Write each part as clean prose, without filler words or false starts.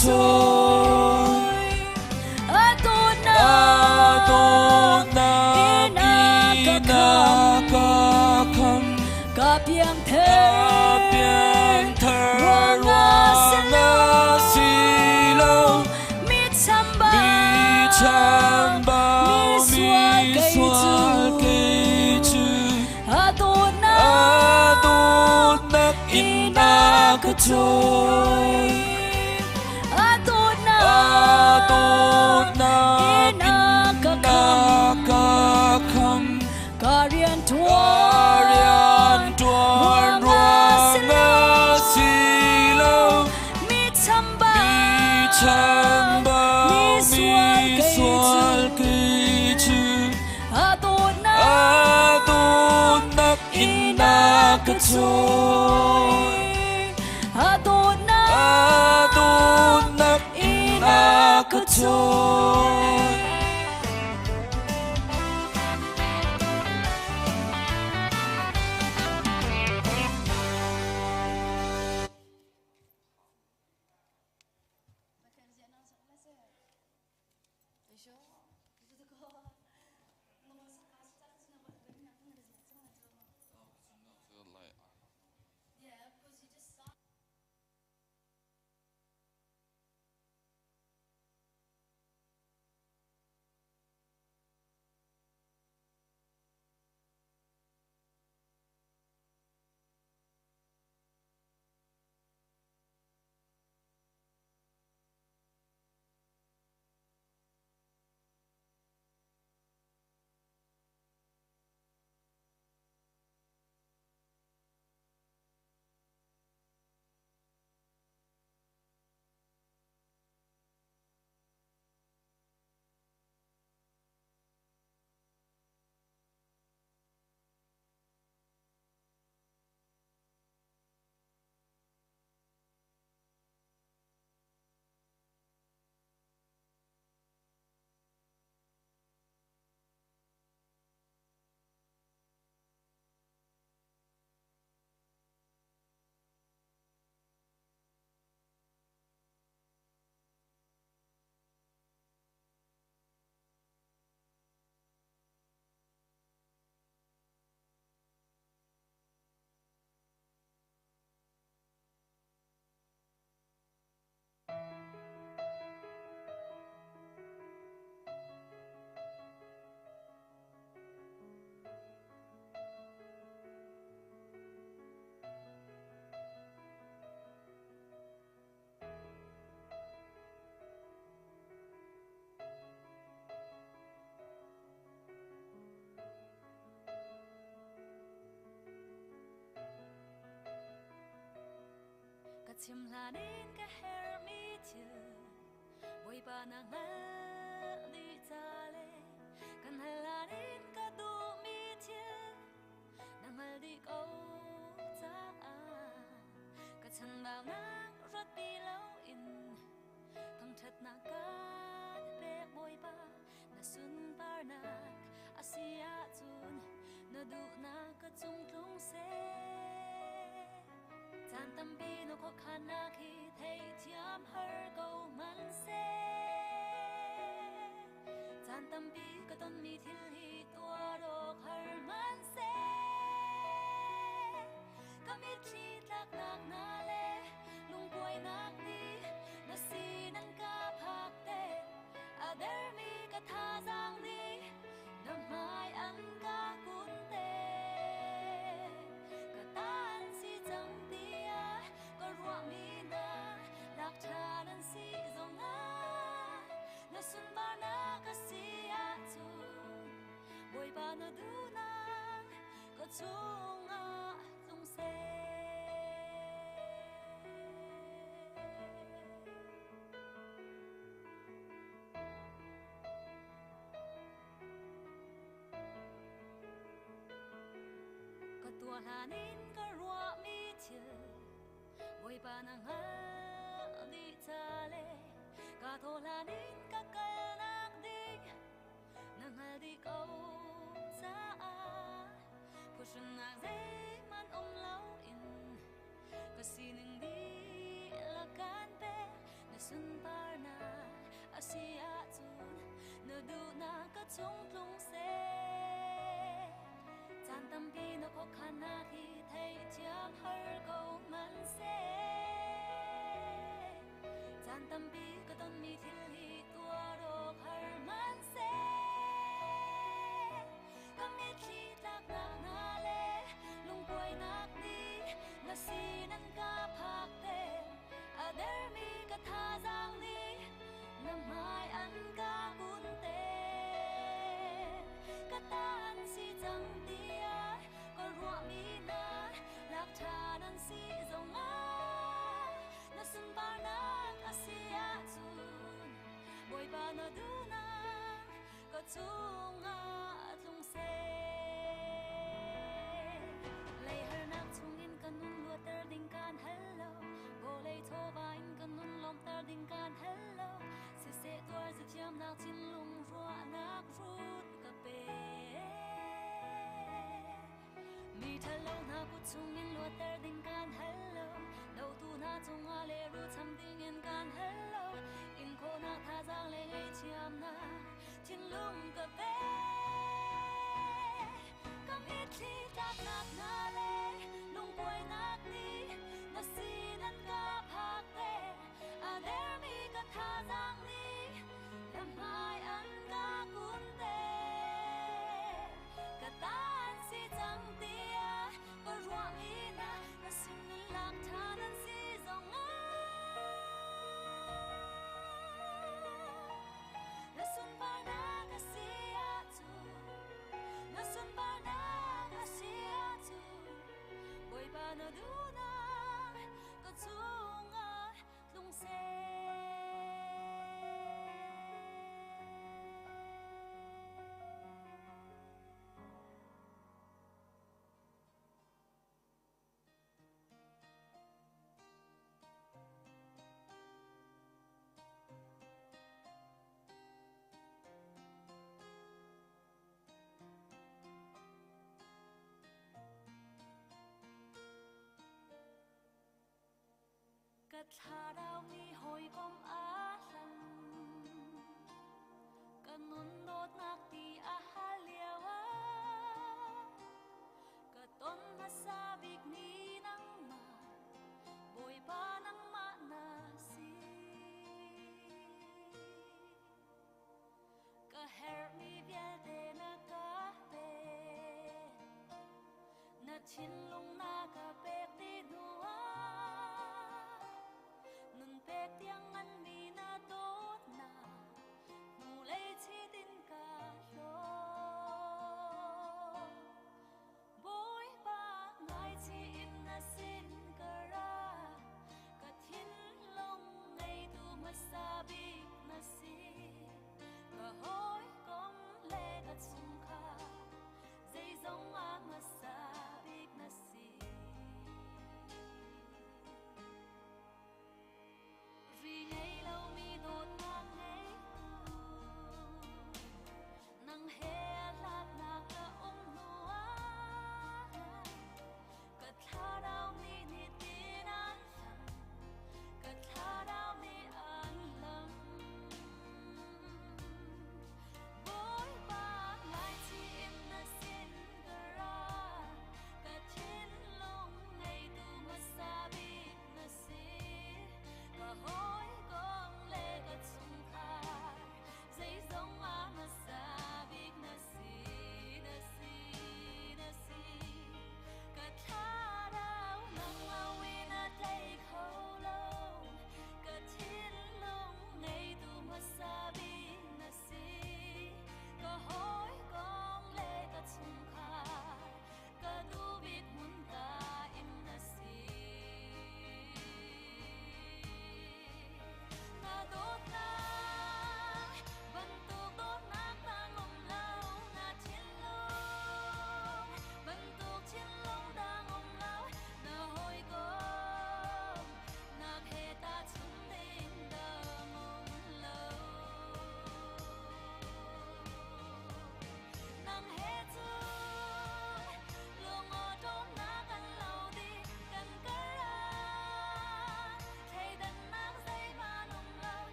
Chawi. A dawtnak dawtnak in a ka in a khamh. ka khamh. Ka piangthar Piangthar ruangah si ruangah si lo. lo. Mi chambau, Mi chambau, mi sual mi kei sual cu. kei cu. A dawtnak A dawtnak in in a a ka ka chawi. chawi. A dawtnak A dawtnak in a ka in a khamh. ka khamh. Ka rian Ka ṭuan rianṭuan ruangah si ruangah si lo. lo. Mi Mi chambau, chambau, mi sual mi kei sual cu. kei cu. A dawtnak A dawtnak in in a a ka ka chawi. chawi. A dawtnak A dawtnak in in a a ka ka chawi. chawi. Ka chim hlan in ka herhmi thil Bawipa na hngalh dih ca le kan hal hlan in ka duhmi thil na hngalh dih ko caah ka chanbaunak ruatpi loin thangṭhatnak kan pek Bawipa na sunparnak a si ahcun na duhnak ka cung tlung seh. Caan tampi na khuakhannak hi theithiam har ko hmanhseh. Caan tampi ka tonmi thil hi tuar awk har hmanhseh. Ka mitthli tlaknak hna le lungkuainak nih na sin an ka phak te. A dermi ka thazaang nih na hmai an ka kun te. Ka tan si cang tiah ka ruahmi hna lak ṭhan an si zongah na sunparnak a si ahcun Bawipa na duhnak ka chungah tlung seh. Ka tuah hlan in ka ruahmi thil Bawipa na hngalh dih ca le ka thawh hlan in ka kalnak ding na hngalh dih ko caah phuhrunnak zeihmanh um loin ka sining dihlak kan pek na sun na duhnak ka chungah tlung seh. Lei harnak chungin ka nun luatter ding kaan hal lo, vawlei chawva in ka nun lawmhter ding kaan hal lo. Siseh tuar zathiamnak thinlung ruahnak rut ka pe. Mi ṭhalo hna kut chungin luatter ding kaan hal lo, dotu hna cungah lehrul cham dingin kaan hal lo. In khawhnak thazaang le ngaihthiamnak thinlung ka pe. Ka mitthli tlaknak hna le lungkuainak nih na sin an ka phak te. A dermi ka thazaang nih na hmai an ka kun te. Ka ta an si cang tiah ka ruahmi hna na sinin lak ṭhan an si zongah na sunparnak a si ahcun, na sunparnak a si ahcun, Bawipa na duhnak ka chungah tlung seh. Ka thlarau nih hawikom a hlam, ka nun dawtnak ti a hal lio ah ka ton hmasa bik mi nangmah, Bawipa nangmah na si. Ka herhmi vialte na ka pek, na thinlung na ka pek ti hnu ah nun pek tiang nganmi na dawtnak hnulei chit in ka hlaw. Bawipa ngai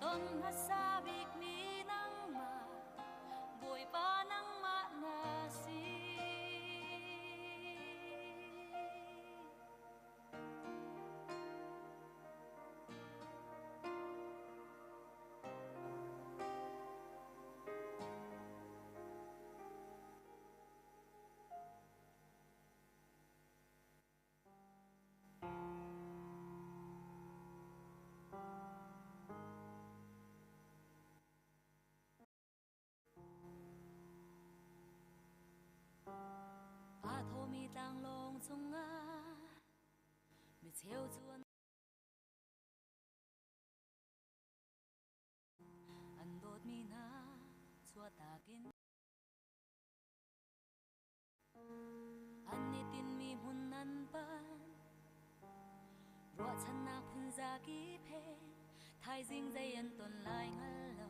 Ton hmasa bikmi nangmah, Bawipa, nangmah na si. Aa thawmi tlanglawng cungah mi cheu cu an dawtmi hna chuahtak in an i tinhmi hmun an panh. Ruahchannak phunzakip he thaizing zei an ton lai hngal lo,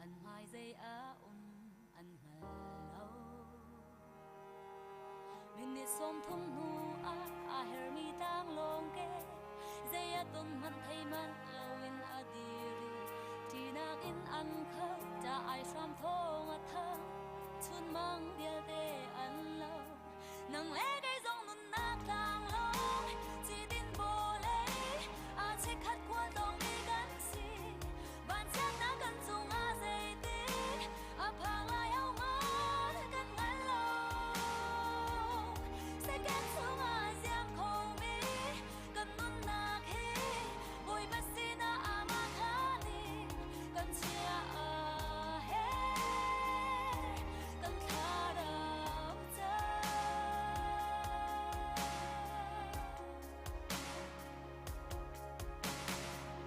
an hmai zei a um an hngal lo. Minute 30 hnu ah aa hermi tlanglawng ke zei a ton hmanh thei manh loin a dir i ṭihnak in an khat. Ṭah ai hram thawng a thang, chunmang vialte an lo. Nang le kei zong nunnak tlanglawng citin vawlei a chikkhat khual tawngmi kan si. Vanchiatnak kan cungah zeitik a phak lai hohmanh kan hngal lo. Second chungah ziam khomi kan nunnak hi Bawipa sinah amah khan in kan chia a herh, kan thlarau ca.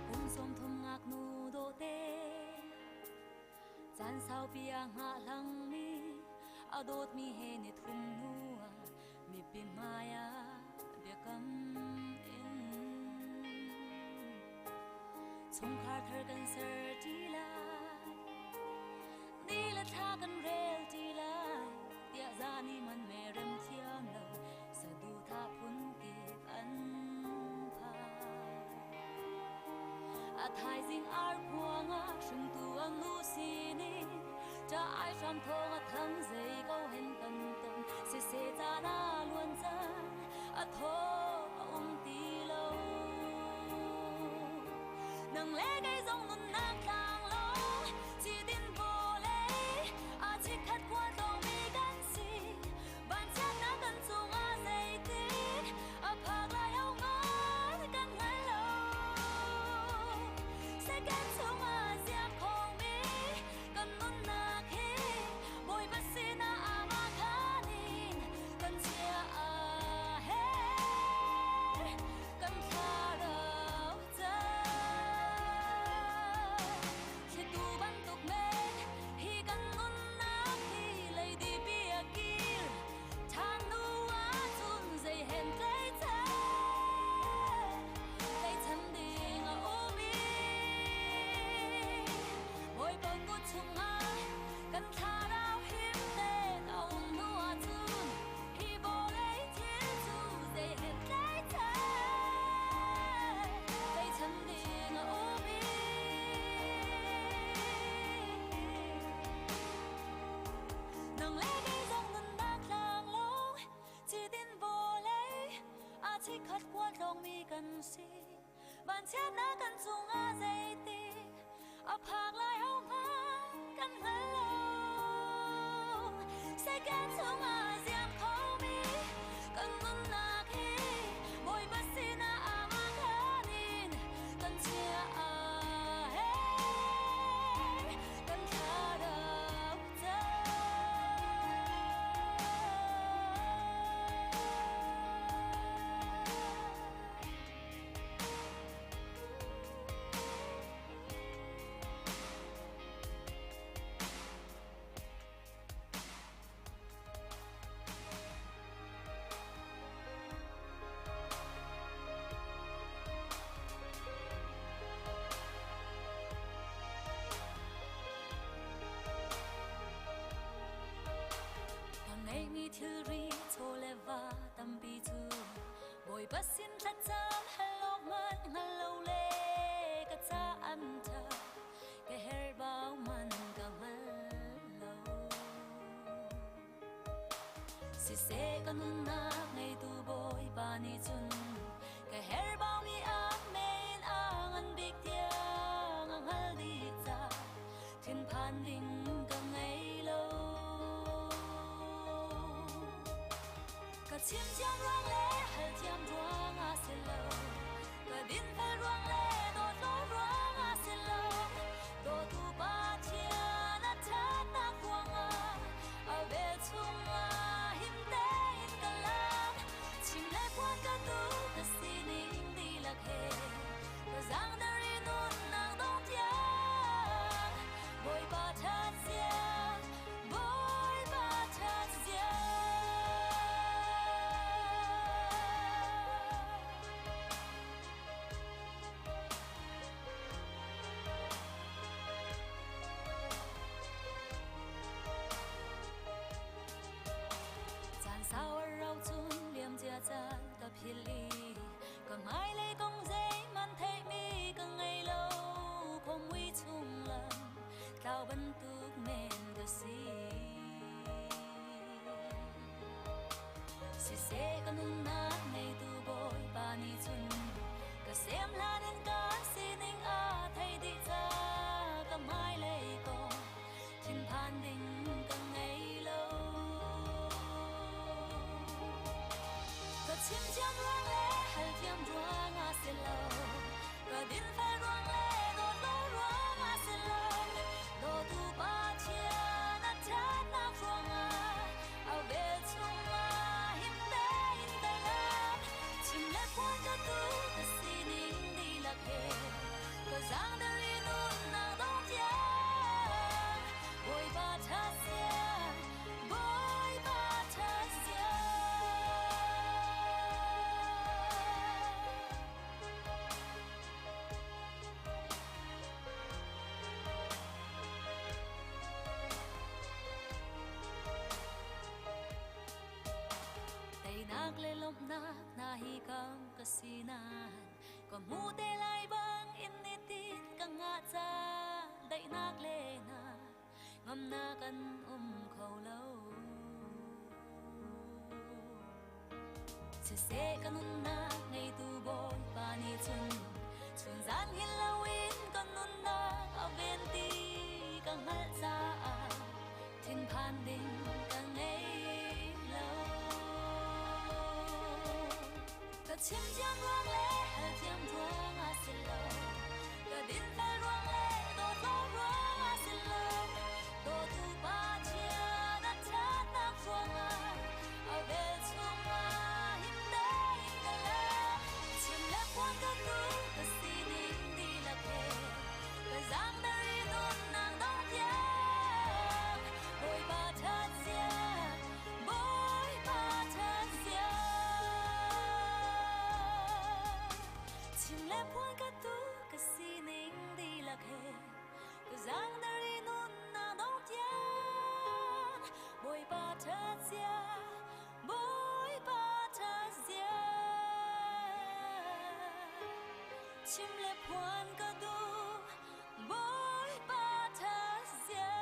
Kum 30 ngaknu dawhte, caan saupi a hngah hlangmi a dawtmi he ni thum hnu ah mipi hmai ah biakam in chungkhar thar kan ser ṭi lai, ni le thla kan rel ṭi lai tiah zani man me rem thiam lo saduhthah phun kip an phai. A thaizing ar khuang ah hringtu a nu sining ṭah ai hram thawng a thang, zei ko hen kan ton siseh, caan a luan cang, a thaw a um ti lo. Nang le kei zong nunnak tlanglawng citin vawlei a chikkhat khua tlawngmi kan si. Vanchiatnak kan cungah zeitik a phak lai hohmanh kan hngal lo. Second chungah ziam khomi kan nunnak hi Bawipa sinah amah khan in kan chia a herh, kan thlarau ca. Thlitu bantuk men hi kan nunnak hi leidi a kir ṭhan hnu ahcun zei hen tlaichan ding a um i Bawipa kut chungah kan thlarau him tein a um hnu ahcun hi vawlei thil cu zei hen tlaichan ding a um i. Nang le kei zong nunnak tlanglawng citin vawlei a chikkhat khual tlawngmi kan si. Vanchiatnak kan cungah zeitik a phak lai hohmanh kan hngal lo. Second chungah ziam khomi kan nunnak hi Bawipa sinah amah khan in kan chia a herh, kan thlarau ca. Kan ngeihmi thilri chaw le va tampi cu Bawipa sin thlacam hal awk hmanh hngal lo le ka ca an ṭha. Siseh ka nunnak ngeitu Bawipa nih cun ka herhbaumi a men a ngan bik tiang a hngalh dih ca thinphan ding ka ngei lo. Ka chim thiam ruang le hal thiam ruang ah si lo, ka dinfel ruang le dawtlo ruang ah si lo, dawtu Pathian a ṭhatnak ruangah a vel chungah him tein ka lam. Chim le phuan ka duh ka sining dihlak he ka zaangdar i nunnak dong tiang Bawipa ṭhat zia, Bawipa ṭhat zia. Caan sau a rau cun liamcia caan ka philh i ka hmailei kong zeihmanh theihmi ka ngei lo. Khuamui chung lam tlau bantuk men ka si. Siseh ka nunnak ngeitu Bawipa nih cun ka sem hlan in ka sining a thei dih ca ka hmailei kong thinphan ding ka ngei lo. Ka chim thiam ruang le hal thiam ruang ah si lo, ka dinfel ruang le dawtlo ruang ah si lo, dawtu Pathian a ṭhatnak ruangah a vel chungah him tein ka lam. Chim le phuan ka duh ka sining dihlak he ka zaangdar i nunnak dong tiang Bawipa ṭhat zia, Bawipa ṭhat zia. Teinak le lawmhnak hna hi kam ka si nain ka hmu te lai bang in nitin ka ngah ca daihnak le hna ngamnak an um kho lo. Siseh ka nunnak ngeitu Bawipa nih cun chunzan hin loin ka nunnak a ven ti ka hngalh caah thinphan ding ka ngei lo. Ka chim thiam ruang le hal thiam ruang ah si lo, ka dinfel ruang le dawtlo ruang ah si lo, dawtu Pathian a ṭhatnak ruangah a vel chungah him tein ka lam. Chim le phuan ka duh ka sining dihlak he ka zaangdar i nunnak dong tiang Bawipa ṭhat zia, Bawipa ṭhat zia. Chim le phuan ka duh ka sining dihlak he ka zaangdar i nunnak dong tiang Bawipa ṭhat zia, Bawipa ṭhat zia. Chim le phuan ka duh Bawipa ṭhat zia.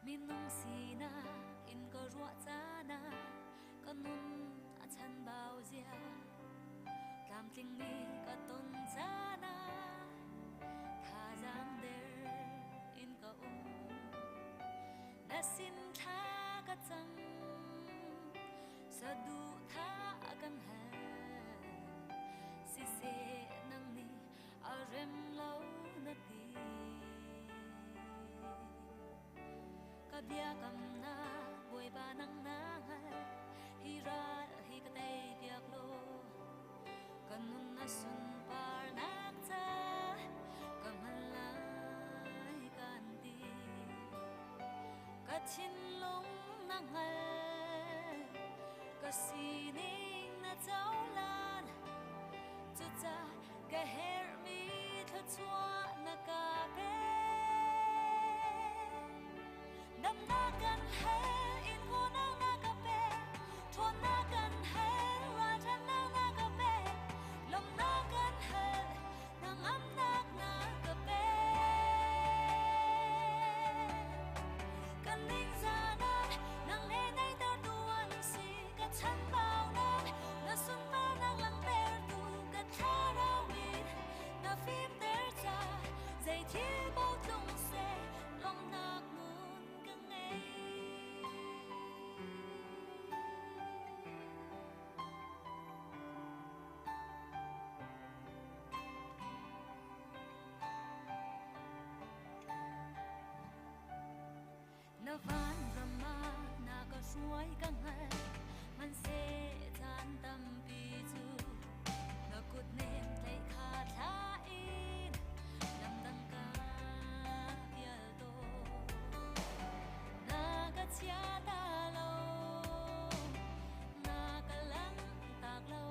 Minung sinak in ka ruah caan ah ka nun a chanbau zia, tlamtlingmi ka ton caan ah thazaang der in ka um. Na sin thla ka cam, saduhthah kan hal, siseh nang nih a rem lo na ti. Biakamnak Bawipa nang na hngal hi ral hi ka tei piak law ka nun na sunparnak ca ka hman lai kan ti ka thinlung na hngal ka sining na cohlan cuca ka herhmi thluachuah na ka pek Damnak kan hel in ngunak na ka pek ṭhawnnak kan hel ralṭhatnak na ka pek lawmhnak kan hel hnangamnak na ka pek Kan ningzahnak nang he naihtertu an si ka chanbaunak na sunparnak langhtertu ka thlarau in na fimter ca zei thil paoh tlung seh lawmhnak nun ka ngei. Na vanram ah na ka hruai ka hngalh hmanhseh caan tampi cu na kut nem tlaih kha thlah in lamdang ka pial tawn. Na ka chia ta lo, na ka langhtak lo,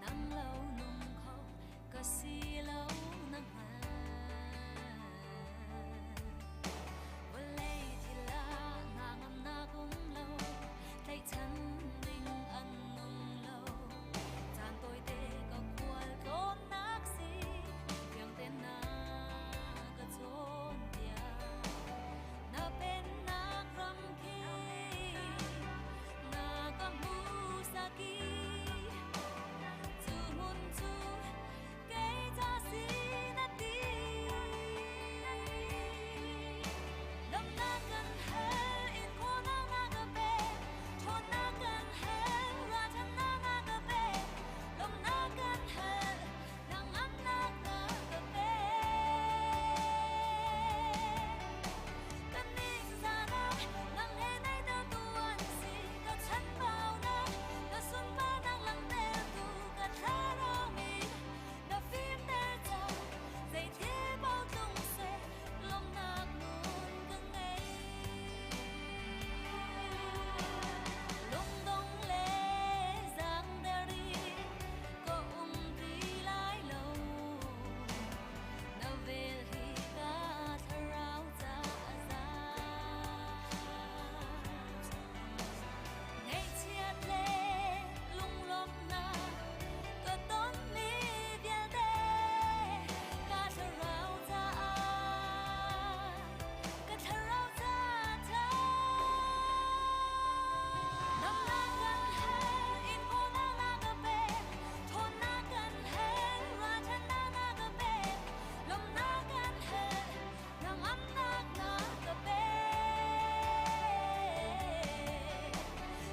nang lo nung kho ka si lo na hngalh. Vawlei thil ah hna ngamnak um lo, tlaihchan ding an nung lo. Caan tawite ka khual tlawnnak si, fiang tein na ka cawnpiak. Na pennak ram khi na ka hmuhsak i cu hmun cu kei ca si na ti. Damnak kan hel in khawhnak na ka pek, ṭhawnnak kan hel ralṭhatnak na ka pek, lawmhnak kan hel hnangamnak na ka pek. Kan ningzahnak nang he naihtertu an si, ka chanbaunak na sunparnak langhtertu ka thlarau min na fimter cang zei thil paoh tlung seh lawmhnak nun ka ngei. Lungdong le zaangder in ka um ti lai lo. Na vel hi ka thlarau ca a za. Ngaihchiat le lunglawmhnak ka tonmi vialte ka thlarau caah ka thlarau ca ṭha. Damnak kan hel in khawhnak na ka pek, ṭhawnnak kan hel ralṭhatnak na ka pek, lawmhnak kan hel hnangamnak na ka pek.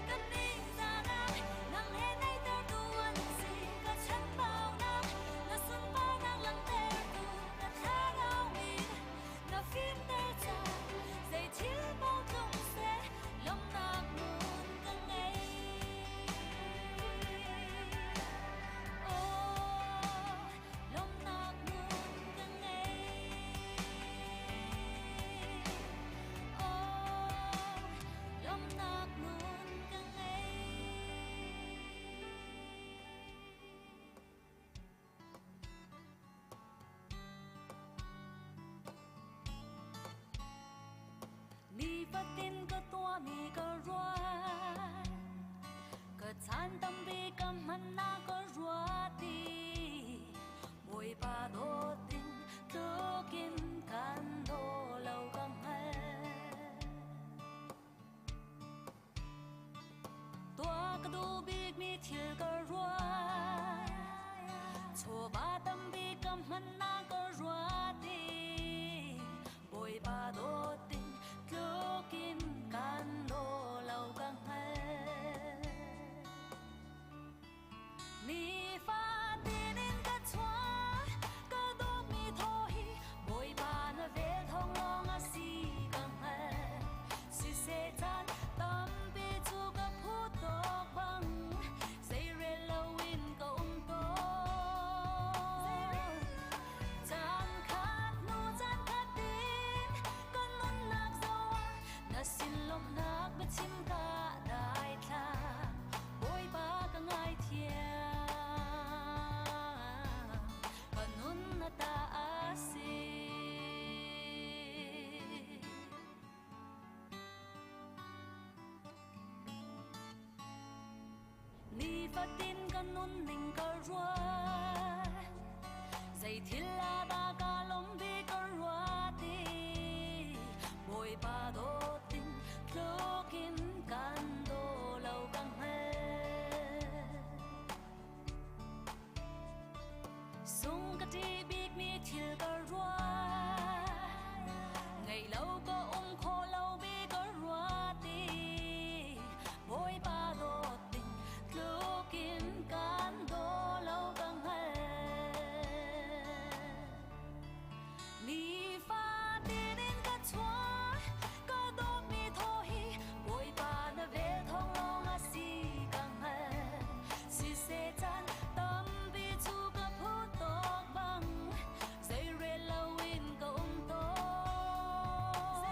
Kan ningzahnak nang he naihtertu an si, ka chanbaunak na sunparnak langhtertu ka thlarau min na fimter cang zei thil paoh tlung seh lawmhnak nun ka ngei. Oh, lawmhnak nun ka ngei. Oh, lawmhnak nun ka ngei. Nifatin ka tuahmi ka ruat, ka caan tampi ka hmannak ka ruat i Bawipa dawt ding tlukin kan daw lo ka hngalh. Tuah ka duh bikmi thil ka ruat, chawva tampi ka hmannak ka ruat i Bawipa dawt ding tlukin kan daw lo ka hngalh. Nifatin in ka chuah, ka dawtmi thaw hi Bawipa na vel thawng lawng a si ka hngalh. Nifatin ka nunning ka ruat Zeithil ah dah ka lawmh bik ka ruat i Bawipa dawt in tluk in kan daw lo ka hngalh. Sung ka ṭih bikmi thil ka ruat Ngeih lo ka um khawh lo bik ka ruat i Bawipa dawt ding tluk in kan daw lo ka hngalh. Nifatin in ka chuah, ka dawtmi thaw hi Bawipa na vel thawng lawng a si ka hngalh. Siseh caan tampi cu ka phu tawk bang zeirel loin ka um tawn.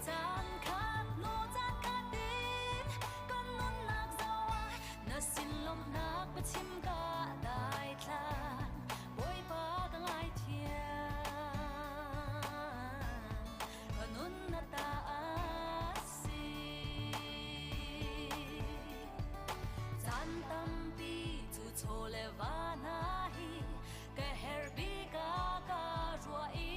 Caan khat hnu caan khat in kan nunnak zoh ah na sin lawmhnak biachim ka daithlang. Bawipa ka ngaithiam, ka nun na ta a si. Caan tampi cu chaw le va hna hi ka herh bik ah ka ruah i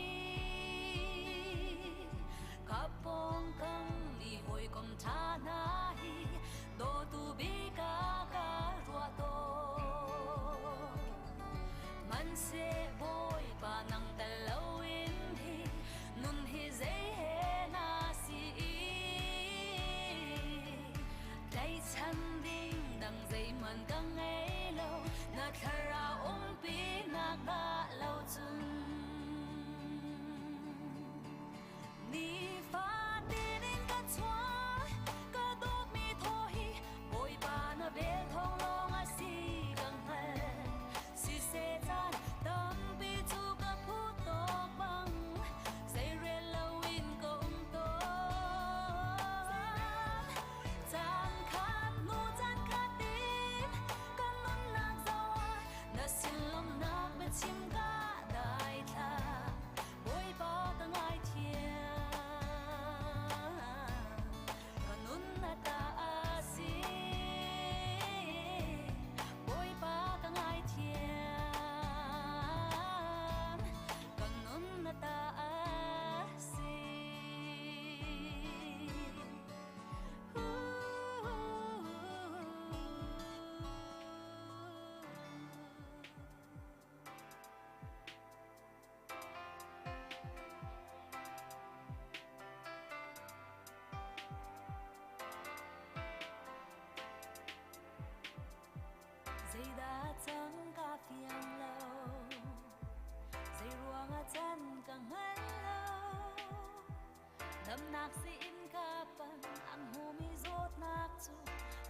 ka pawngkam i hawikom ṭha hna hi dawtu bik ah ka ruah tawn. Hmanhseh Bawipa nang tel loin hi nun hi zei he na si i tlaichan ding dang zeihmanh ka ngei lo na thlarau umpi nak dah lo cun. Nifatin in ka chuah ka dawtmi thaw hi Bawipa na vel thawng lawng a si ka hngalh. Siseh caan tampi cu ka phu tawk bang zeirel loin ka um tawn. Caan khat hnu caan khat in ka nunnak zoh ah na sin lawmhnak biachim ka daithla. Bawipa ka ngaithiam, ka nun na ta a si. Bawipa ka ngaithiam, ka nun na ta a si. Zeidah cang ka fiang lo, zeiruangah can ka hngal lo. Damnak siin ka pan, an hmumi zawtnak cu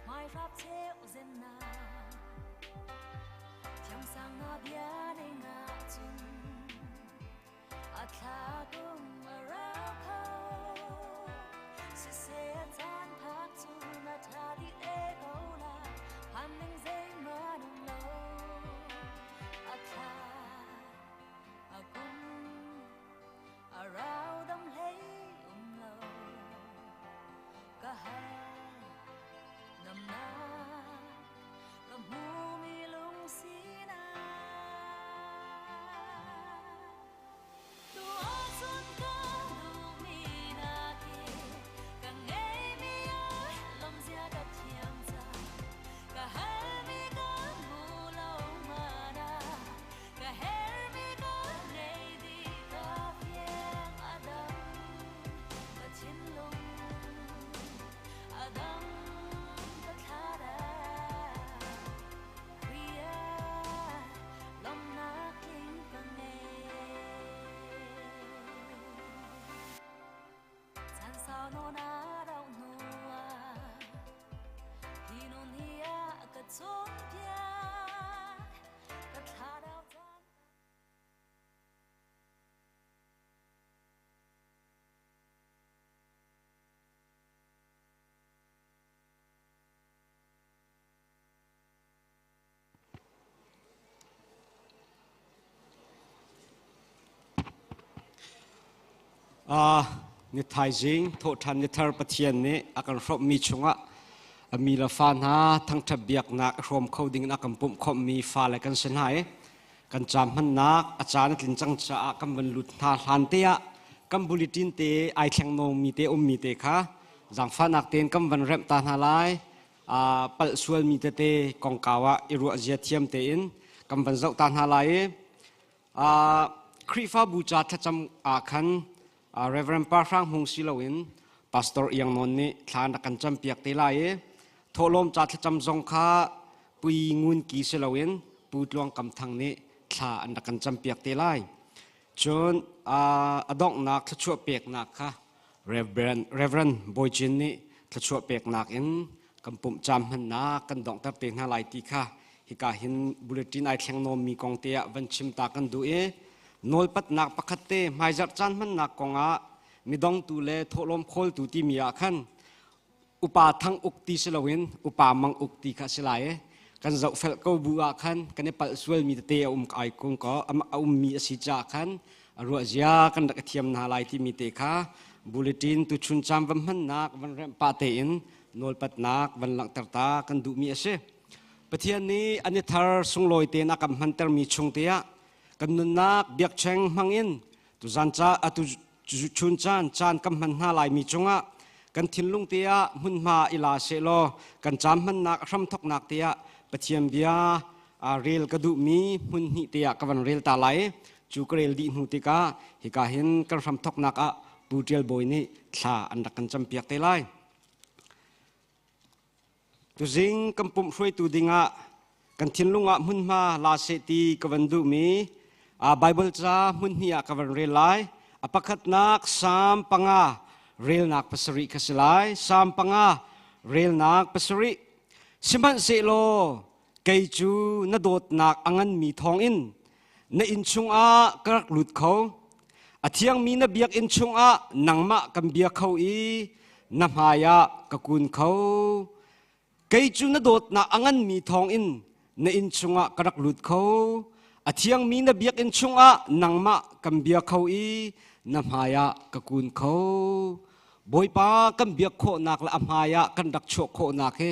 hmaihrap cheu zennak. Thiamsang na bia ning ahcun a thla kum a rau kho. Siseh a caan phak cu na ṭha dih te ko lai, phan ding zeihmanh um lo. A thla a kum a rau dam hlei um lo. Ka hal damnak ka hmumi lungsinak. Tu ahcun ka duhmi nakin ka ngeimi ah lawmzia ka thiam cang. Ka halmi ka hmu lo hmanh ah ka herhmi ka ngei dih ka fiang a dam ka thinlung a dam ka thladai. Khrih ah lawmhnak tling ka ngei. Caan sau nawn a rauh hnu ah hi nun hi a ka cawnpiak ka thlarau caan. Ni thaizing thawhṭhan ni thar Pathian nih a kan hrawmhmi chungah Mi le fa hna thangṭhat biaknak i hrawm kho ding in a kan pumh khawmhmi fale kan si hna i kan caam hmannak a caan a tlin cang caah kan van lut hna hlan te ah kan bulletin te ai thleng mi te ummi te kha zaangfahnak tein kan van remh ta hna lai. Palh sualmi tete kongkau ah i ruah zia thiam tein kan van zoh ta hna lai i Khrihfabu ca thlacam ah khan Reverend Pa Hrang Hmung si loin Pastor Iang Nawn nih thla na kan campiak te lai i thawhlawm ca thlacam zong kha Pui Ngun Ki si loin Pu Tluang Kam Thang nih thla an rak kan campiak te lai. Cun a donghnak thluachuah peknak kha Reverend, Reverend Bawi Cin nih thluachuah peknak in kan pumh caam hmannak kan donghter te hna lai ti kha hika hin bulletin ai thleng nawmmi kong te ah van chim ta kan duh i nawlpatnak pakhat te hmaizarh caan hmannak kong ah midongtu le thawhlawm khawltu timi ah khan upa thang uk ti si loin upa mang uk ti kha si lai i kan zohfel ko bu ah khan kan i palh sualmi tete a um ai kung ko a ummi a si caah khan a ruah zia kan rak i thiam hna lai timi te kha bulletin tuchun cam van hmannak van remh pah tein nawlpatnak van langhter ta kan duhmi a si. Pathian nih an i thar sunglawi tein a kan hmantermi chung te ah kan nunnak biakṭheng hmangin tuzan ca atu chun caan caan kan hman hna laimi cungah kan thinlung te ah hmunhma i la sehlaw kan caan hmannak hramthoknak te ah Pathian bia rel ka duhmi hmun hnih te ah ka van rel ta lai. Cu ka rel dih hnu tikah hika hin kan hramthoknak ah Pu Ṭial Bawi nih thla an rak kan campiak te lai. Tuzing kan pumh hruaitu dingah kan thinlung ah hmunhma la seh ti ka van duhmi Bible ca hmun hnih ah ka van rel lai. A pakhatnak Salm 5 relnak 7 kha si lai. Salm 5 relnak 7. Sihmanhsehlaw kei cu na dawtnak a nganmi thawngin na inn chungah ka rak lut kho. A thiangmi na biakinn chungah nangmah kan bia kho i na hmaiah ka kun kho. Kei cu na dawtnak a nganmi thawngin na inn chungah ka rak lut kho. A thiangmi na biakinn chungah nangmah kan bia kho i na hmaiah ka kun kho. Bawipa kan biak khawhnak le a hmaiah kan rak chuah khawhnak hi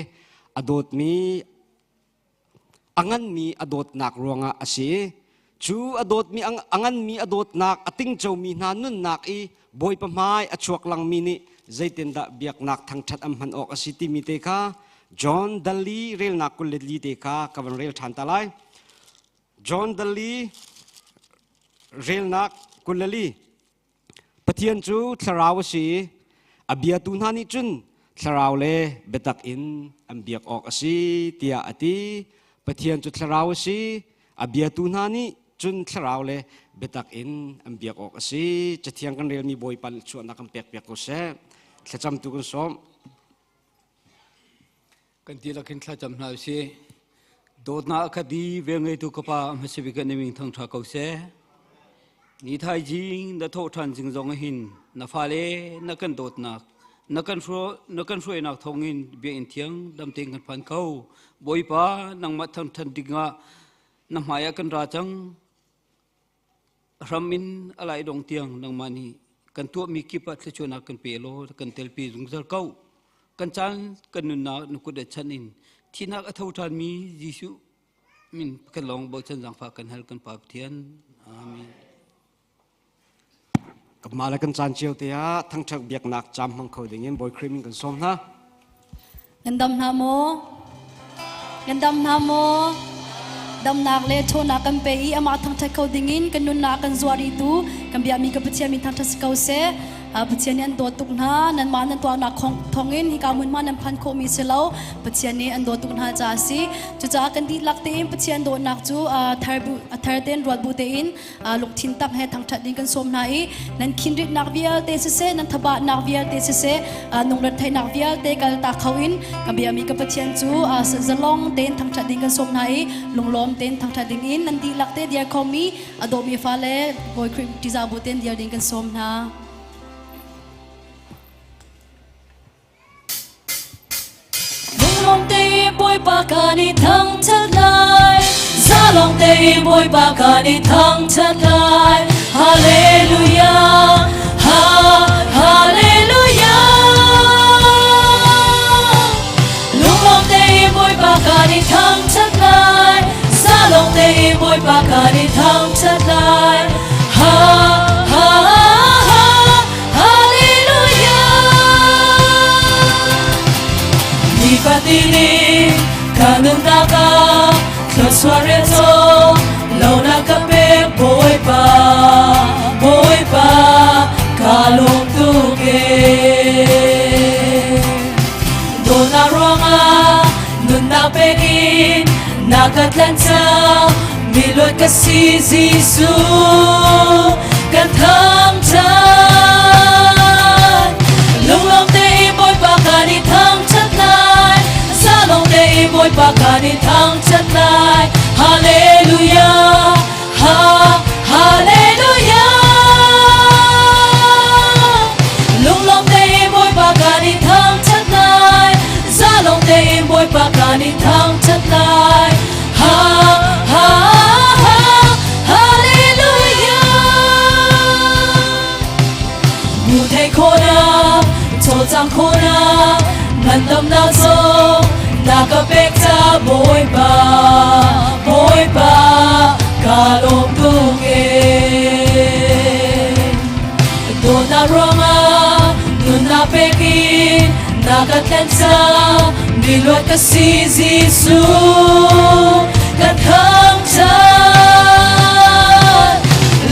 a dawtmi a nganmi a dawtnak ruangah a si. Cu a dawtmi a nganmi a dawtnak a tingcomi hna nunnak i Bawipa hmai a chuak langmi nih zeitindah biaknak thangṭhat an hman awk a si timi te kha John Dalli relnak 24 te kha ka van rel ṭhan ta lai. John Dalli relnak 24 Pathian cu thlarau a si i a biatu hna nih cun thlarau le biatak in an biak awk a si tiah a ti. Pathian cu thlarau a si, a biatu hna nih cun thlarau le biatak in an biak awk a si. Cathiang kan relmi Bawipa nih chuahnak kan pekpiak ko seh. Thlacamtu kan sawm. Kan dihlak in thlacam hna usih. Dawtnak a khat i velngeitu ka Pa hmasa bik na min thangṭha ko seh. Ni thaizing na thawh ṭhan zing zong hin na fale na kan dawtnak na kan na kan hruainak thawngin biakinn thiang dam tein kan phan kho. Bawipa nangmah thangṭhan dingah na hmai ah kan ra cang. Hram in a lai dong tiang nangmah nih kan tuahmi kip ah thluachuahnak kan pe law kan telpi zungzal ko. Kan caan kan nunnak na kut ah chanh in thihnak a tho ṭhanmi Jesuh min kan lawng bochan zaangfah kan hal kan Pa Pathian. Amen. Kanmah le kan caan cio te ah thangṭhat biaknak caam hmang kho ding in Bawi Khrih min kan sawm hna. Nan dam hna maw? Nan dam hna maw? Damnak le ṭhawnnak kan pe i amah thangṭhat kho dingin kan nunnak kan zuar tu kan biakmi ka Pathian min thangṭhat si ko seh. Pathian nih an dawt tuk hna. Nanmah nan tuahnak thawngin hika hmunhma nan phan khawhmi si lo. Pathian nih an dawt tuk hna caah a si. Cucaah kan dihlak tein Pathian dawtnak cu thar tein ruat bu tein lungthin tak he thangṭhat ding kan sawm hna i nan khinritnak vialte siseh nan thabatnak vialte siseh nungret theihnak vialte kaltak kho in ka biami ka Pathian cu zalong tein thangṭhat ding kan sawm hna i lunglawm tein thangṭhat ding in nan dihlak te diar khomi a dawmi fale Bawi Khrih ṭihzah bu tein diar ding kan sawm hna. Lunglawm tein Bawipa kan i thangṭhat lai. Zalong tein Bawipa kan i thangṭhat lai. Hallelujah, ha, hallelujah. kan i thangṭhat lai. Zalong tein Bawipa kan i thangṭhat lai. Ha ha ha Hallelujah. Nifatin in ka nunnak ah thluachuah rian lo na ka pek Bawipa, Bawipa ka lawm tuk ee. Dawtnak ruangah nunnak pek in na ka tlanh cang mi luat ka si Jesuh kan thangṭhat. Lunglawm tein Bawipa kan i thangṭhat lai. Zalong tein Bawipa kan i thangṭhat lai. Hallelujah, ha, hallelujah. Lunglawm tein Bawipa kan i thangṭhat lai. Zalong tein Bawipa kan i thangṭhat lai. Ha, ha, ha, hallelujah. Mu thei khawhnak, cawlcang khawhnak, ngandamnak zong na ka pek ca Bawipa, Bawipa, ka lawm tuk ee. Dawtnak ruangah nunnak pek in na ka tlen cang, mi luat ka si Jesuh, ka thangṭhat.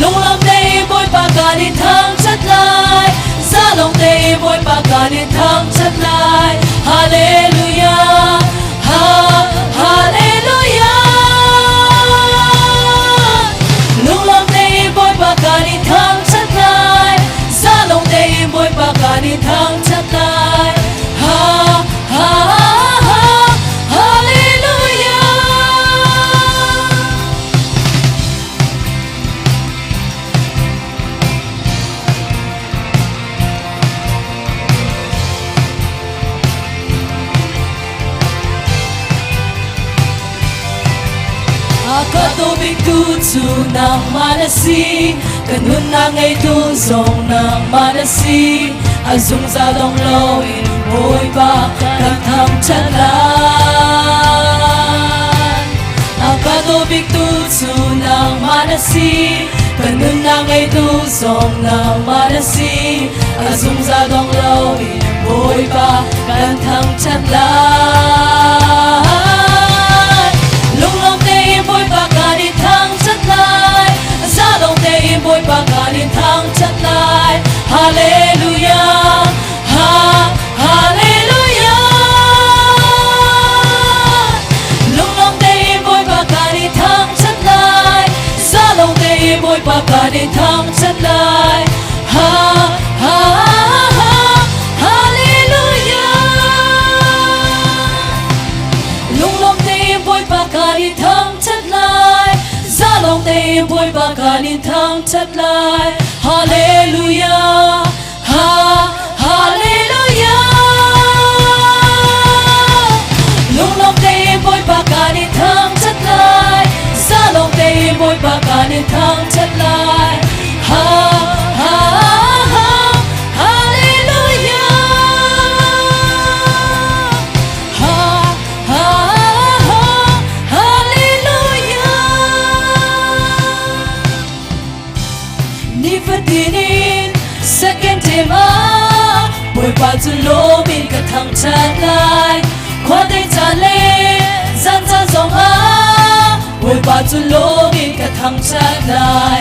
Lunglawm tein Bawipa kan i thangṭhat lai, zalong tein Bawipa kan i thangṭhat lai. Hallelujah, ha, hallelujah. Lunglawm tein Bawipa kan i thangṭhat lai, zalong tein Bawipa kan i thangṭhat lai. Ha, ha, ha, hallelujah. A ka biktu cu nangmah na si, ka nunnak ngeitu zong nangmah na si. A zungzal dong loin Bawipa kan thangṭhat lai. A ka biktu cu nangmah na si, ka nunnak ngeitu zong nangmah na si. A zungzal dong loin Bawipa kan thangṭhat lai. Lunglawm tein Bawipa kan i thangṭhat lai. Zalong tein Bawipa kan i thangṭhat lai. Hallelujah, ha, hallelujah. Lunglawm tein Bawipa kan i thangṭhat lai. Zalong tein Bawipa kan i thangṭhat lai. Ha, ha, ha, hallelujah. Lunglawm tein Bawipa kan i thangṭhat lai. Zalong tein Bawipa kan i thangṭhat lai. Hallelujah, ha, hallelujah. Lunglawm tein Bawipa kan i thangṭhat lai. Zalong tein Bawipa kan i thangṭhat lai. Ha, ha, ha, hallelujah. Ha, ha, ha, hallelujah. Nifatin in second time ah Bawipa cu lawm in ka thangṭhat lai. Khuadei caan le zan caan zong ah Bawipa cu lawm in ka thangṭhat lai.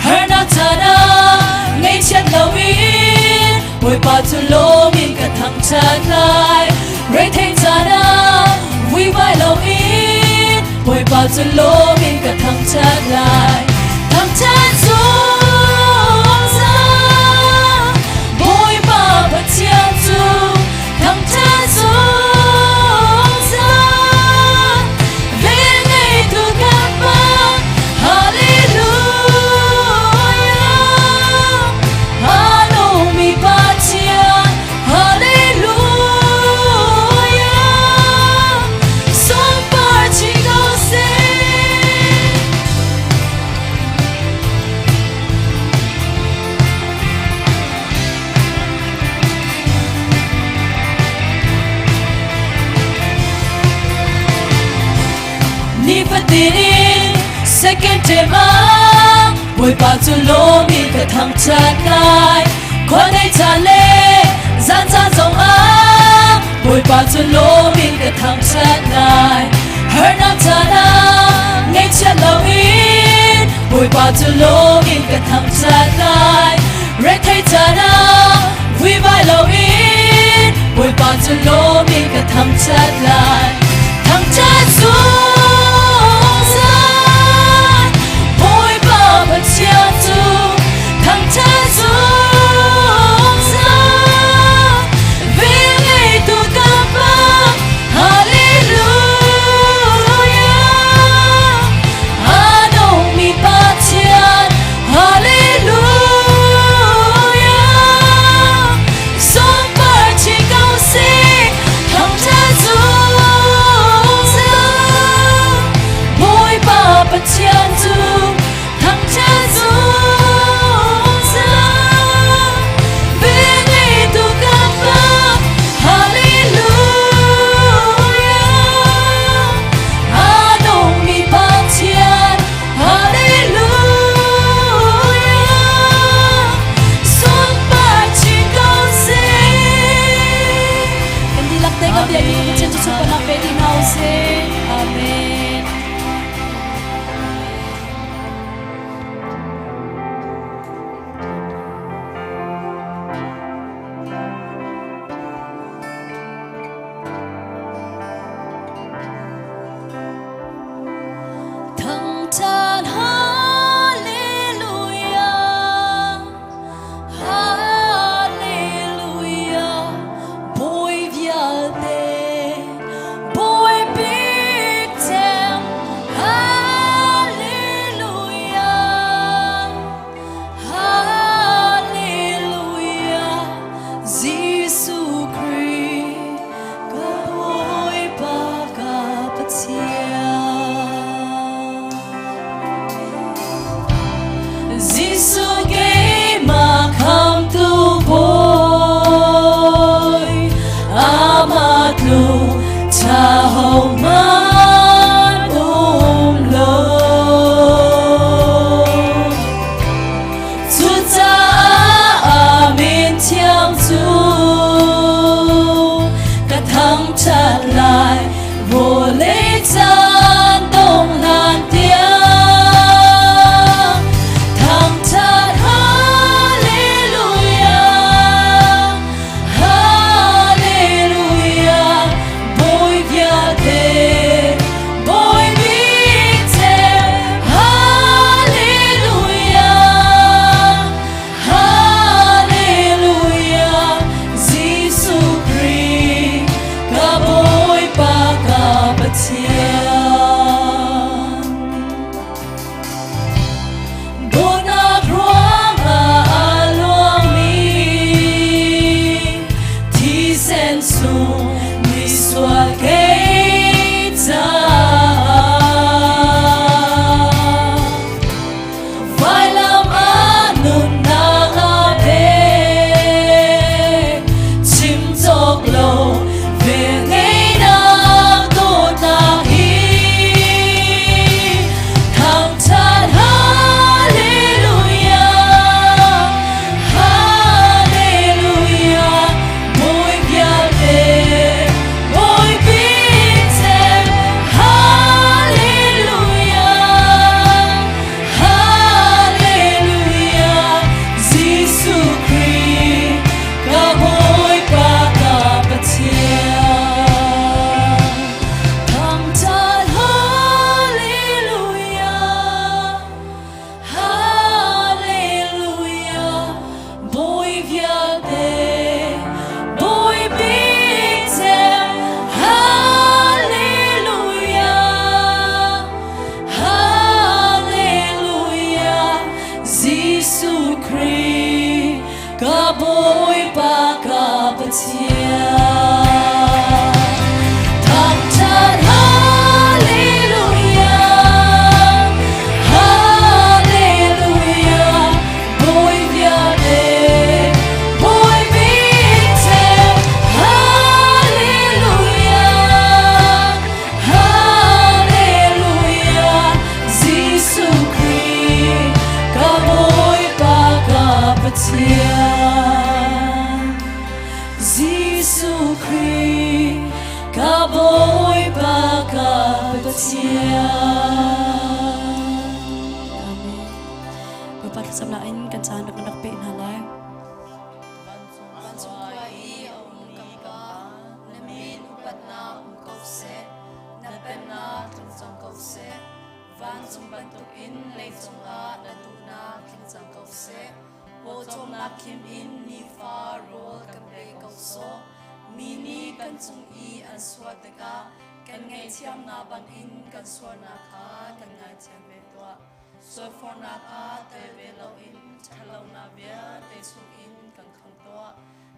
Harnak caan ah ngaihchiat loin Bawipa cu lawm in ka thangṭhat lai. Reithei caan ah vuivai loin Bawipa cu lawm in ka thangṭhat lai. Thangṭhat zungzal Bawipa Pathian cu thangṭhat zungzal Velngeitu kan Pa Hallelujah Aa lawmmi Pathian Hallelujah Sunpar chin ko seh. Nifatin in second term ah Bawipa cu lawm in ka thangṭhat lai. Khua dei caan le zan caan zong ah Bawipa cu lawm in ka thangṭhat lai. Harnak caan ah ngaihchiat loin Bawipa cu lawm in ka thangṭhat lai. Rethei caan ah vuivai loin Bawipa cu lawm in ka thangṭhat lai. Thangṭhat zungzal Bawipa Pathian cu thangṭhat zungzal Velngeitu ka Pa Hallelujah A nungmi Pathian Hallelujah Sunpar chin ko seh thangṭhat zungzal Bawipa Pathian cu thangṭhat zungzal Velngeitu ka Pa Hallelujah A nungmi Pathian Hallelujah Sunpar chin ko seh Kan dihlak te kan biakinn kan Pathian cu sunparnak pe dih hna u sih. Amen. Thangṭhat Hallelujah Hallelujah Bawi vialte Bawi bik cem Hallelujah Hallelujah Jesuh Khrih ka Bawipa ka Pathian. Jesuh keimah khamtu Bawi, amah tluk ṭha hohmanh um lo. Cucaah a min thiang cu ka thangṭhat lai vawlei caan dong hlan tiang. Thangṭhat Hallelujah, Hallelujah, Bawi vialte, Bawi bik cem, Hallelujah, Hallelujah, Jesuh Khrih, ka Bawipa ka Pathian. Dawtnak ruangah a luangmi thisen sung misual kei caah vailam ah nunnak a pek chim cawk lo velngeihnak dawtnak he. Bawipa ka Pathian. Amen. Bawipa thlacamnak in kan caan rak rak pe hna lai. Vancung khua i a um kan Pa, na min upatnak um ko seh, na pennak tlung cang ko seh. Vancung bantukin leicung ah na duhnak tling cang ko seh. Pawcawmnak khim in nifa rawl kan pe ko sawh. Mi nih kan cung i an sual tikah kan ngaihthiamnak bangin kan sualnak kha kan ngaithiam ve tuah. Sualfornak ah tel ve loin ṭhatlonak vialte chungin kan khamh tuah.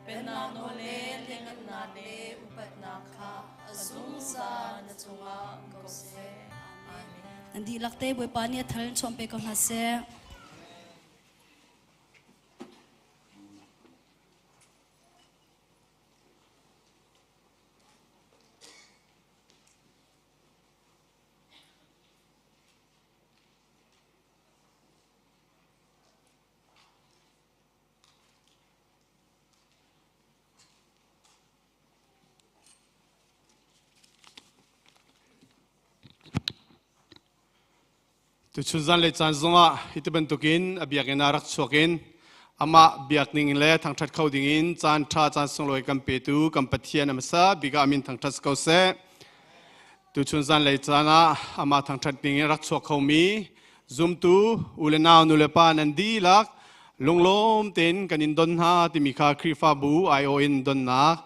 Pennak nawl le lianngannak le upatnak kha a zungzal na cungah um ko seh. Amen. Nan dihlak te Bawipa nih a thal in chuam pe ko hna seh. Tuchun zanlei caan zongah hi ti bantukin a biakinn ah rak chuak in amah biak ning le thangṭhat kho dingin caan ṭha caan sunglawi kan petu kan Pathian a hmasa bik ah a min thangṭhat si ko seh. Tuchun zanlei caan ah amah thangṭhat ning in rak chuak khomi zumtu u le nau nu le pa nan dihlak lunglawm tein kan in don hna timi kha Khrihfabu aiawh in donnak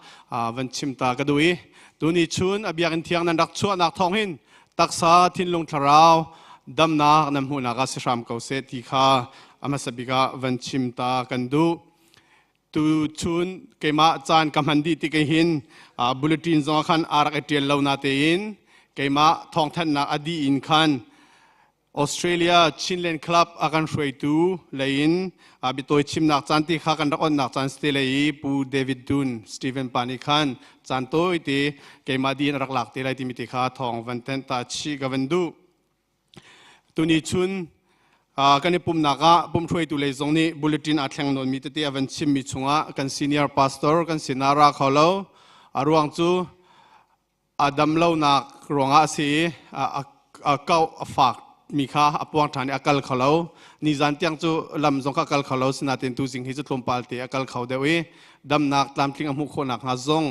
van chim ta ka duh i tuni chun a biakinn thiang nan rak chuahnak thawng hin taksa thinlung thlarau damnak nan hmuhnak ah si hram ko seh ti kha a hmasa bik ah van chim ta kan duh. Tu chun keimah caan ka hman dih tik hin bulletin zong ah khan aa rak i ṭial lo na tein keimah thawngthanhnak a dih in khan Australia Chinland Club a kan hruaitu lei in biatawi chimnak caan ti kha kan rak onnak caan si te lei i Pu David Dun Stephen pa nih khan caan tawi te keimah dih in a rak lak te lai timi te kha thawng van tenh ta chih ka van duh. Tuni chun kan i pumnak ah pumhruaitu lei zong nih bulletin aa thleng nawnmi tete a van chimmi chungah kan senior pastor kan sinah ra kho lo. A ruang cu a dam lonak ruangah a si i a kau a fak mi kha a puang ṭhan i a kal kho lo. Nizan tiang cu lam zong kha kal kho lo sinain tuzing hi cu tlawmpal te a kal kho deuh i damnak tlamtling a hmuh khawh nakhnga zong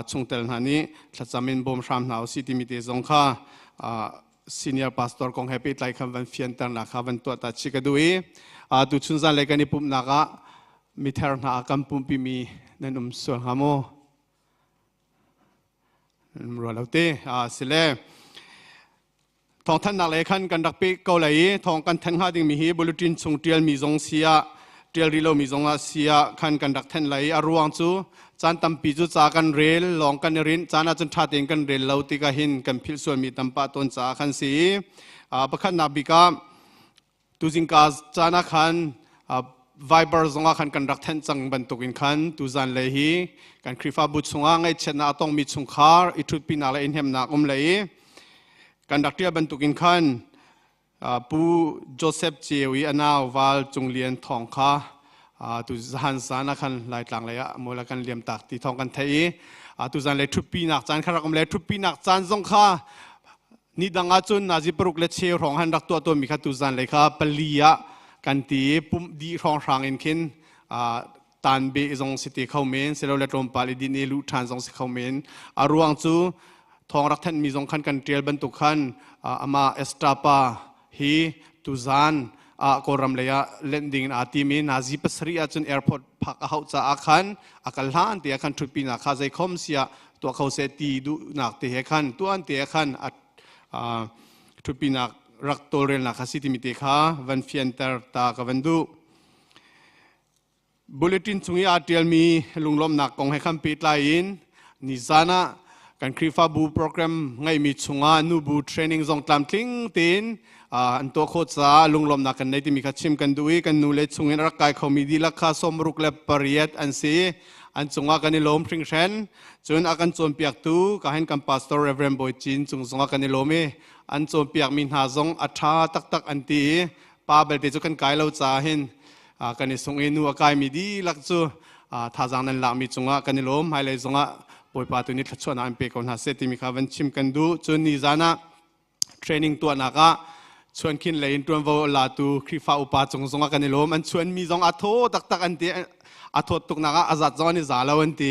chungtel hna nih thlacam in bawm hram hna usih timi te zong kha senior pastor kong he pehtlai khan van fianternak kha van tuah ta chih ka duh i tu chun zan lei kan i pumhnak ah mither hna a kan pumpi mi nan um sual hnga maw? Nan ruah lo te sile thawngthanhnak lei khan kan rak pe ko lai i thawng kan thanh hnga dingmi hi bulletin chung ṭialmi zong si ah ṭial rih lomi zong ah si ah khan kan rak thanh lai i a ruang cu caan tampi cu ca kan rel lawng kan i rinh caan ah cun ṭha tein kan rel lo tikah hin kan philh sualmi tam pah tawn caah khan si i pakhatnak bik ah tuzingka caan ah khan Viber zongah khan kan rak thenh cang bantukin khan tuzan lei hi kan Khrihfabu chungah ngaihchiatnak a tongmi chungkhar i ṭhutpinak le i hnemhnak um lei i kan rak ṭial bantukin khan Pu Joseph Ceu i a nau Val Cung Lian thawng kha tu zahan zan ah khan Laitlang lei ah mula kan liam tak ti thawng kan theih i tuzan lei ṭhutpinak caan kha rak um le ṭhutpinak caan zong kha ni dang ahcun nazi paruk le cheu hrawng han rak tuah tawnmi kha tuzan lei kha pali ah kan ti i pumh dih hrawnghrang in khin tan beh zong si te kho men silole tlawmpal i din i luh ṭhan zong si kho men. A ruang cu thawng rak thanhmi zong khan kan ṭial bantuk khan amah Estapa hi tuzan ah Kawlram lei ah lenh ding in aa tim i nazi pasarih ahcun airport phak a hauh caah khan a kal hlan te ah khan ṭhutpinak kha zeikhom siah tuah kho seh ti duhnak te he khan tuan te ah khan ṭhutpinak rak tawlrelnak kha si timi te kha van fianter ta ka van duh. Bulletin chung i aa ṭialmi lunglawmhnak kong he khan pehtlai in nizan ah kan Khrihfabu program ngeihmi chungah nubu training zong tlamtling tein an tuah khawh caah lunglawmhnak kan nei timi kha chim kan duh i kan nu le chungin a rak kai khomi dihlak kha 68 an si. An cungah kan i lawm hringhren. Cun a kan cawnpiaktu ka hin kan pastor Reverend Bawi Cin cung zongah kan i lawm i an cawnpiakmi hna zong a ṭha taktak an ti i pa belte cu kan kai lo caah hin kan i sung i nu a kaimi dihlak cu thazaang nan lakmi cungah kan i lawm. Hmailei zongah Bawipa tu nih thluachuahnak in pe ko hna seh timi kha van chim kan duh. Cun ni zan ah training tuahnak ah chuankhin lei in ṭuanvo latu Khrihfa upa cung zongah kan i lawm. An chuanmi zong a thaw taktak an ti. A thawt tuknak ah a zat zong an i za lo an ti.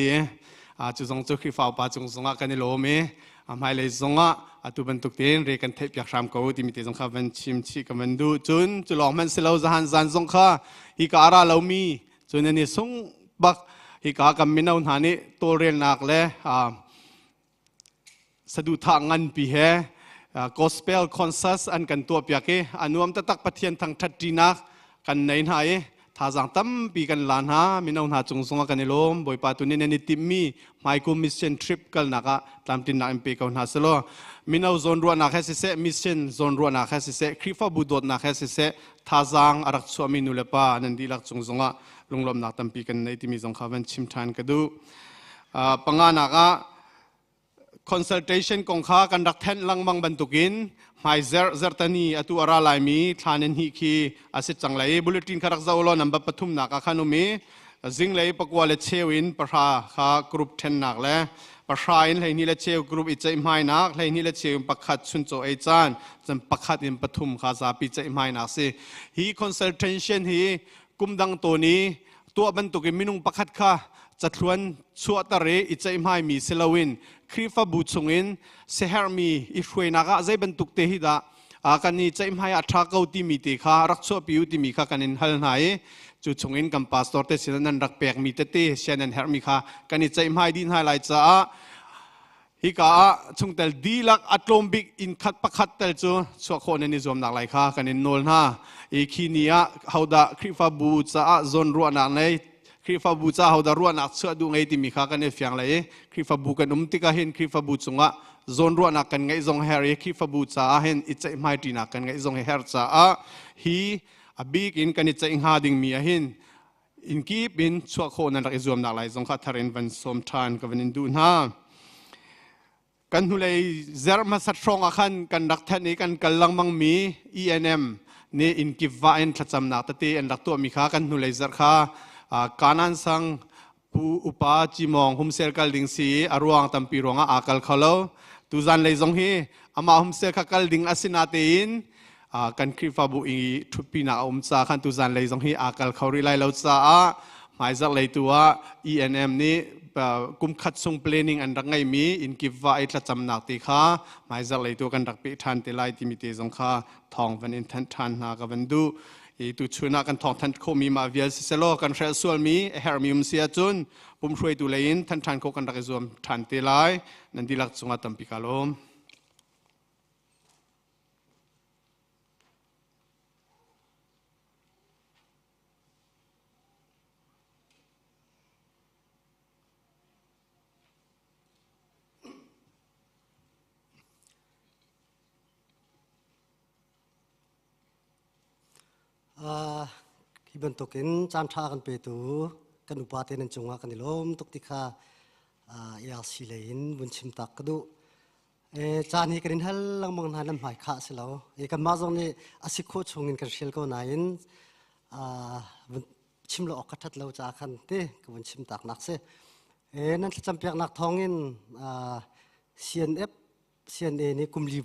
Cu zong cu Khrihfa upa cung zongah kan i lawm i a hmailei zongah atu bantuk tein re kan theih piak hram ko timi te zong kha van chim chih ka van duh. Cun cu lawng hmanh si lo zahan zan zong kha hi ka ara lomi cun an i sung bak hika kan mino hna nih tawlrelnak le saduhthah nganpi he gospel concert an kan tuahpiak i a nuam taktak. Pathian thangṭhat ṭinak kan nei hna i thazaang tampi kan la hna. Mino hna cung zongah kan i lawm. Bawipa tu nih nan i timhmi hmaikum mission trip kalnak ah tlamtlinnak in pe ko hna selaw, mino zawn ruahnak he siseh, mission zawn ruahnak he siseh, Khrihfabu dawtnak he siseh, thazaang a rak chuahmi nu le pa nan dihlak cung zongah lunglawmhnak tampi kan nei timi zong kha van chim ṭhan ka duh. Panganak ah consultation kong kha kan rak thenh lengmang bantukin hmai zer zertani atu ara laimi thla nan hnih khi a si cang lai. Bulletin kha rak zoh law, number 3 nak ah khan um i zinglei 9:15 in 10 kha group thennak le 10 in 12:15 group i ceihmainak, 12:15 in 1 chuncaw ei caan, cun 1 in 3 kha zapi ceihmainak si. Hi consultation hi kum dang tawn i tuah bantukin minung pakhat kha cathluan chuahter i i ceihmaimi si loin, Khrihfabu chungin siaherhmi i hruainak ah zei bantuk te hi dah kan i ceihmai ah ṭha ko timi te kha rak chuahpi u timi kha kan in hal hna i cu chungin kan pastor te sin nan rak pekmi tete sian nan herhmi kha kan i ceihmai dih hna lai caah hika ah chungtel dihlak a tlawm bik inn khat pakhat tel cu chuah khawh nan i zuamnak lai kha kan in nawl hna i khi ni ah hodah Khrihfabu caah zawn ruahnak nei, Khrihfabu ca hodah ruahnak chuah duh ngei timi kha kan i fiang lai i Khrihfabu kan um tikah hin Khrihfabu cungah zawn ruahnak kan ngeih zong her i Khrihfabu caah hin i ceihmai ṭinak kan ngeih zong her caah hi a bik in kan i ceih hnga dingmi ah hin inn kip in chuah khawh nan rak i zuamnak lai zong kha thar in van sawm ṭhan ka van in duh hna. Kan hnulei zer hmasat hrawng ah khan kan rak thanh i kan kal lengmang mi ENM nih inn kip va in thlacamnak tete an rak tuahmi kha kan hnulei zarh kha Kanan sang pu upa Cimong humsel kal ding si i a ruang tampi ruangah aa kal kho lo. Tuzan lei zong hi amah humsel kha kal ding a si natein kan Khrihfabu i ṭhutpinak a um ca khan tuzan lei zong hi aa kal kho rih lai lo caah hmaizarh lei tu ah ENM nih kum khat chung planning an rak ngeimi inn kip va i thlacamnak ti kha hmaizarh lei tu kan rak peh ṭhan te lai timi te zong kha thawng van in thanh ṭhan hna ka van duh i tu chun ah kan thawng thanh khawhmi mah vial si selaw, kan hrelh sualmi a herhmi um si ahcun pum hruaitu lei in thanh ṭhan khawh kan rak i zuam ṭhan te lai. Nan dihlak cungah tampi ka lawm. Hi bantukin caan ṭha kan petu kan upa te nan cungah kan i lawm tuk ti kha ARC lei in vun chim tak ka duh. Caan hi kan in hal lengmang hna, nan hmai khah si lo. Kanmah zong nih a si khawh chung in kan hrial ko nain vun chim lo awk ka ṭhat lo caah khan ti ka vun chim tak nak si. Nan thlacam piaknak thawngin CNF CNA nih kum li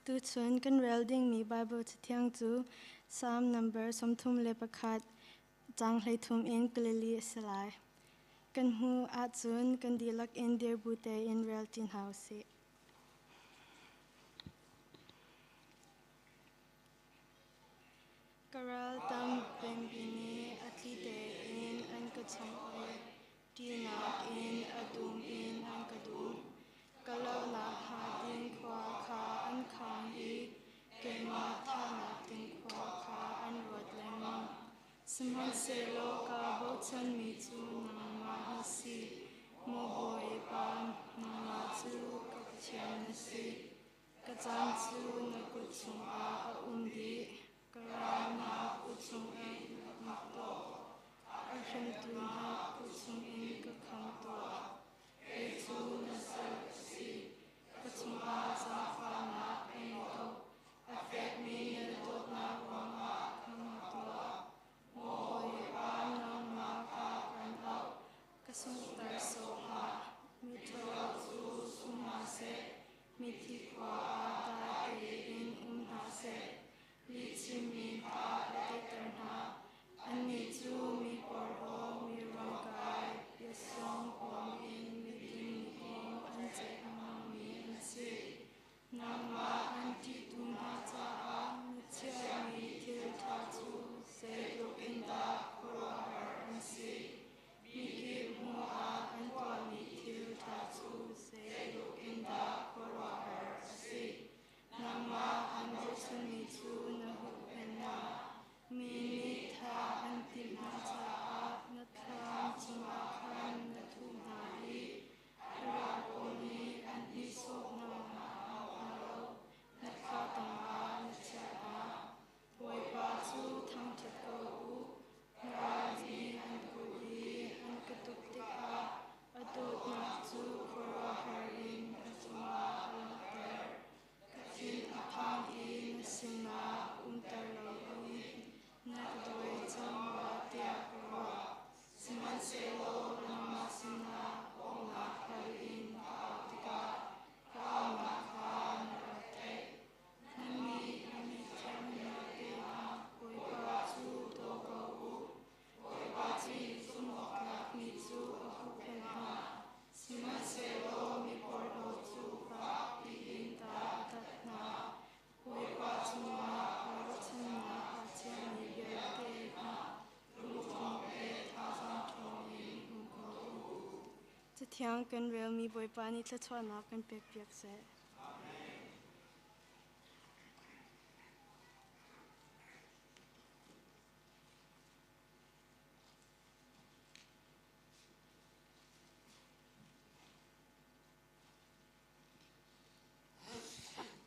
Tuchun kan rel dingmi Bible cathiang cu Psalm number 31 caang 33 in 44 a si lai. Kan hmu ahcun kan dihlak in dir bu tein rel ṭi hna usih. Ka ral tam pengpi nih a tli tein an ka chawnh i ṭihnak in a dum in an ka dum. Ka lonak hnga ding khua kha an khang i keimah thahnak ding khua kha an ruat lengmang. Sihmanhsehlaw kaa bochanmi cu nangmah na si, maw Bawipa, nangmah cu ka Pathian na si. Ka caan cu na kut chungah a um dih, ka ral na kut chungin hmuh tuah. A hremtu hna kut chungin ka khamh tuah. Kei cu na sal ka si, ka chungah zaangfahnak a ngei tuk. A fekmi na dawtnak ruangah khamh tuah. Maw Bawipa, nangmah kha kan auh, ka sunghter sawh hlah. Miṭhalo cu sung hna seh, mithi khua ah dai tein um hna seh. Lihchimmi hna a daihter. Cathiang kan relmi Bawipa nih thluachuahnak kan pekpiak seh.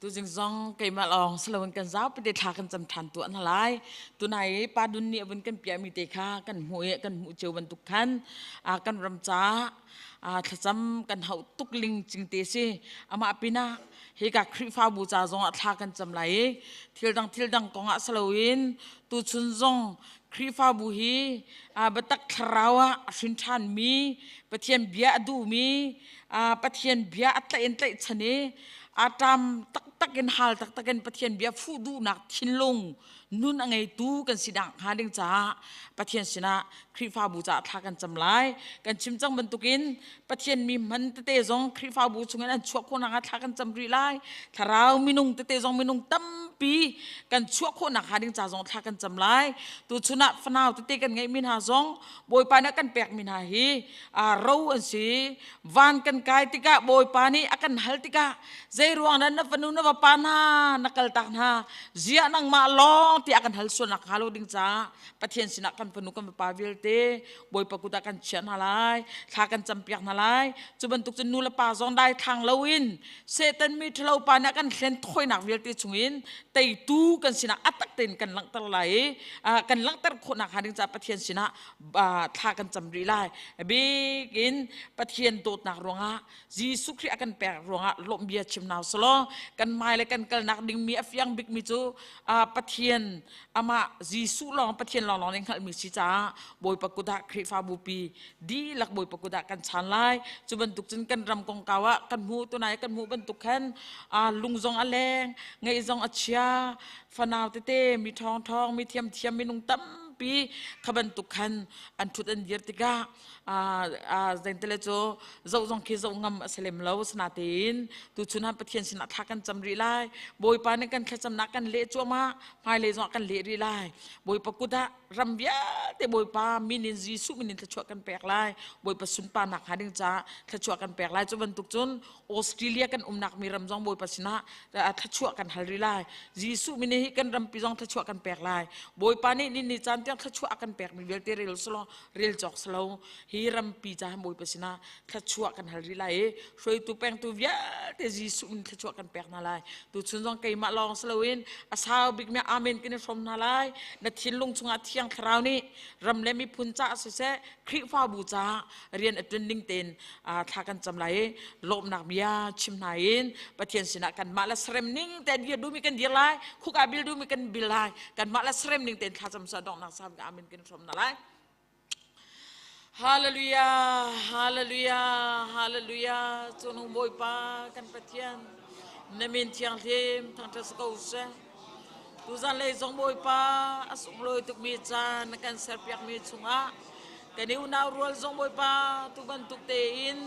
Tuzing zong keimah lawng siloin kan zapi te thla kan cam ṭhan tuah hna lai. Tunai i Pa Dun nih a vun kan piahmi te kha kan hmuh i kan hmuh cio bantuk khan kan ram caah thlacam kan hauh tuk ling cing te si. Amah pinah hika Khrihfabu ca zong ah thla kan cam lai i thil dang thil dang kong ah siloin tuchun zong Khrihfabu hi biatak thlarau ah a hrin ṭhanmi Pathian bia a duhmi Pathian bia a tlaih in tlaihchan i a ṭam taktak in hal taktak in Pathian bia fuh duhnak thinlung nun a ngeitu kan si dah hnga ding caah Pathian sinah Khrihfabu caah thla kan cam lai. Kan chim cang bantukin Pathian mi hman tete zong Khrihfabu chungin an chuah khawh nakhnga thla kan cam rih lai. Thlarau minung tete zong minung tampi kan chuah khawh nakhnga ding ca zong thla kan cam lai. Tuchun ah fanau tete kan ngeihmi hna zong Bawipa nih a kan pekmi hna hi ro an si. Van kan kai tikah Bawipa nih a kan hal tikah zei ruang dah na fanu na vapa hna na kaltak hna ziah nangmah lawng tiah kan hal sual nak hnga lo ding caah Pathian sinah kan fanu kan vapa vialte Bawipa kut ah kan chiah hna lai thla kan campiak hna lai. Cu bantuk cun nu le pa zong dai thlang loin Satan mi ṭhalo pa nih a kan hlen thawinak vialte chungin teitu kan sinah a tak tein kan langhter lai i kan langhter khawhnak hnga ding caah Pathian sinah thla kan cam rih lai. Bikin Pathian dawtnak ruangah Jesuh Khrih a kan pek ruangah lawmh bia chim hna usulaw kan hmai le kan kalnak dingmi a fiang bikmi cu Pathian amah Jesuh lawng Pathian lawnglawng nih hngalhmi si caah Bawipa kut ah Khrihfabu pi dihlak Bawipa kut ah kan chan lai. Cu bantuk cun kan ram kongkau ah kan hmuh tunai kan hmuh bantuk khan lung zong a leng, ngeih zong a chia, fanau tete mi ṭhawngṭhawng mi thiamthiam minung tampi kha bantuk khan an ṭhut an dir tikah zeintele cu zoh zong khi zoh ngam a si lem lo. Sinatein tuchun ah Pathian sinah thla kan cam rih lai. Bawipa nih kan thlacamnak kan leh cuahmah, hmailei zong ah kan leh rih lai. Bawipa kut ah ram vialte Bawipa min in Jesuh min in thluachuah kan pek lai. Bawipa sunparnak hnga ding caah thluachuah kan pek lai. Cu bantuk cun Australia kan umnak mi ram zong Bawipa sinah thluachuah kan hal rih lai. Jesuh min hi kan rampi zong thluachuah kan pek lai. Bawipa nih ni ni caan tiang thluachuah a kan pek mi vialte rel selaw rel cawk selo hi rampi caah Bawipa sinah thluachuah kan hal rih lai i hruaitu pengtu vialte Jesuh min thluachuah kan pek hna lai. Tuchun zong keimah lawng si loin a sau bikmi amen kan i hrawm hna lai. Na thinlung chungah Thiang Thlarau nih ram le miphun caah siseh Khrihfabu caah rian a ṭuan ding tein thla kan cam lai i lawmhnak bia chim hna in Pathian sinah kanmah le sarem ning tein dir duhmi kan dir lai, khuk ah bil duhmi kan bil lai. Kanmah le sarem ning tein thla cam sa donghnak sa amen kan hrawm hna lai. Hallelujah, hallelujah, hallelujah. Cunung Bawipa kan Pathian, na min thianghlim thangṭhat si ko seh. Tuzan lei zong Bawipa a sunglawi tukmi caan na kan serpiakmi chungah kan i unau rual zong Bawipa tu bantuk tein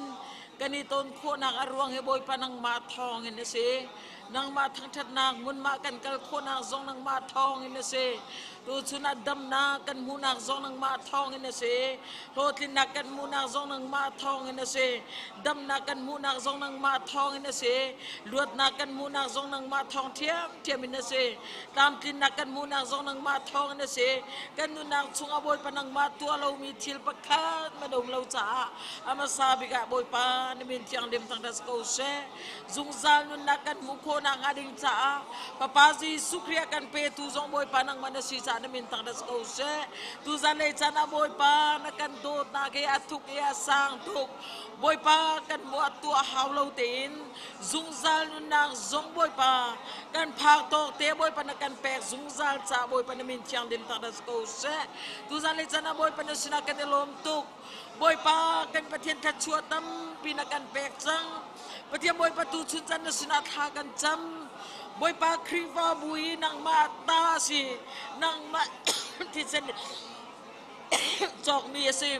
kan i ton khawhnak a ruang hi Bawipa nangmah thawng in a si. Nangmah thangṭhatnak hmunmah kan kal khawhnak zong nangmah thawng in a si. Tuchun ah damnak kan hmuhnak zong nangmah thawng in a si. Hlawhtlinnak kan hmuhnak zong nangmah thawng in a si. Damnak kan hmuhnak zong nangmah thawng in a si. Luatnak kan hmuhnak zong nangmah thawng ṭhiamṭhiam in a si. Tlamtlinnak kan hmuhnak zong nangmah thawng in a si. Kan nunnak chungah Bawipa nangmah tuah lomi thil pakhat man um lo caah a hmasa bik ah Bawipa na min thianghlim thangṭhat si ko seh. Zungzal nunnak kan hmuh khawh nakhnga ding caah Papa Jesuh Khrih a kan petu zong Bawipa nangmah na si caah na min thangṭhat si ko seh. Tuzan lei caan ah Bawipa na kan dawtnak hi a thuk i a sang tuk. Bawipa kan muah tuah hau lo tein zungzal nunnak zong Bawipa kan phak tawk te Bawipa na kan pek zungzal caah Bawipa na min thianghlim thangṭhat si ko seh. Tuzan lei caan ah Bawipa na sinah kan i lawm tuk. Bawipa kan Pathian thluachuah tampi na kan pek cang. Pathian Bawipa tu chun can na sinah thla kan cam. Bawipa Khrihfabu hi nangmah ta a si. Nangmah thisen cawkmi a si.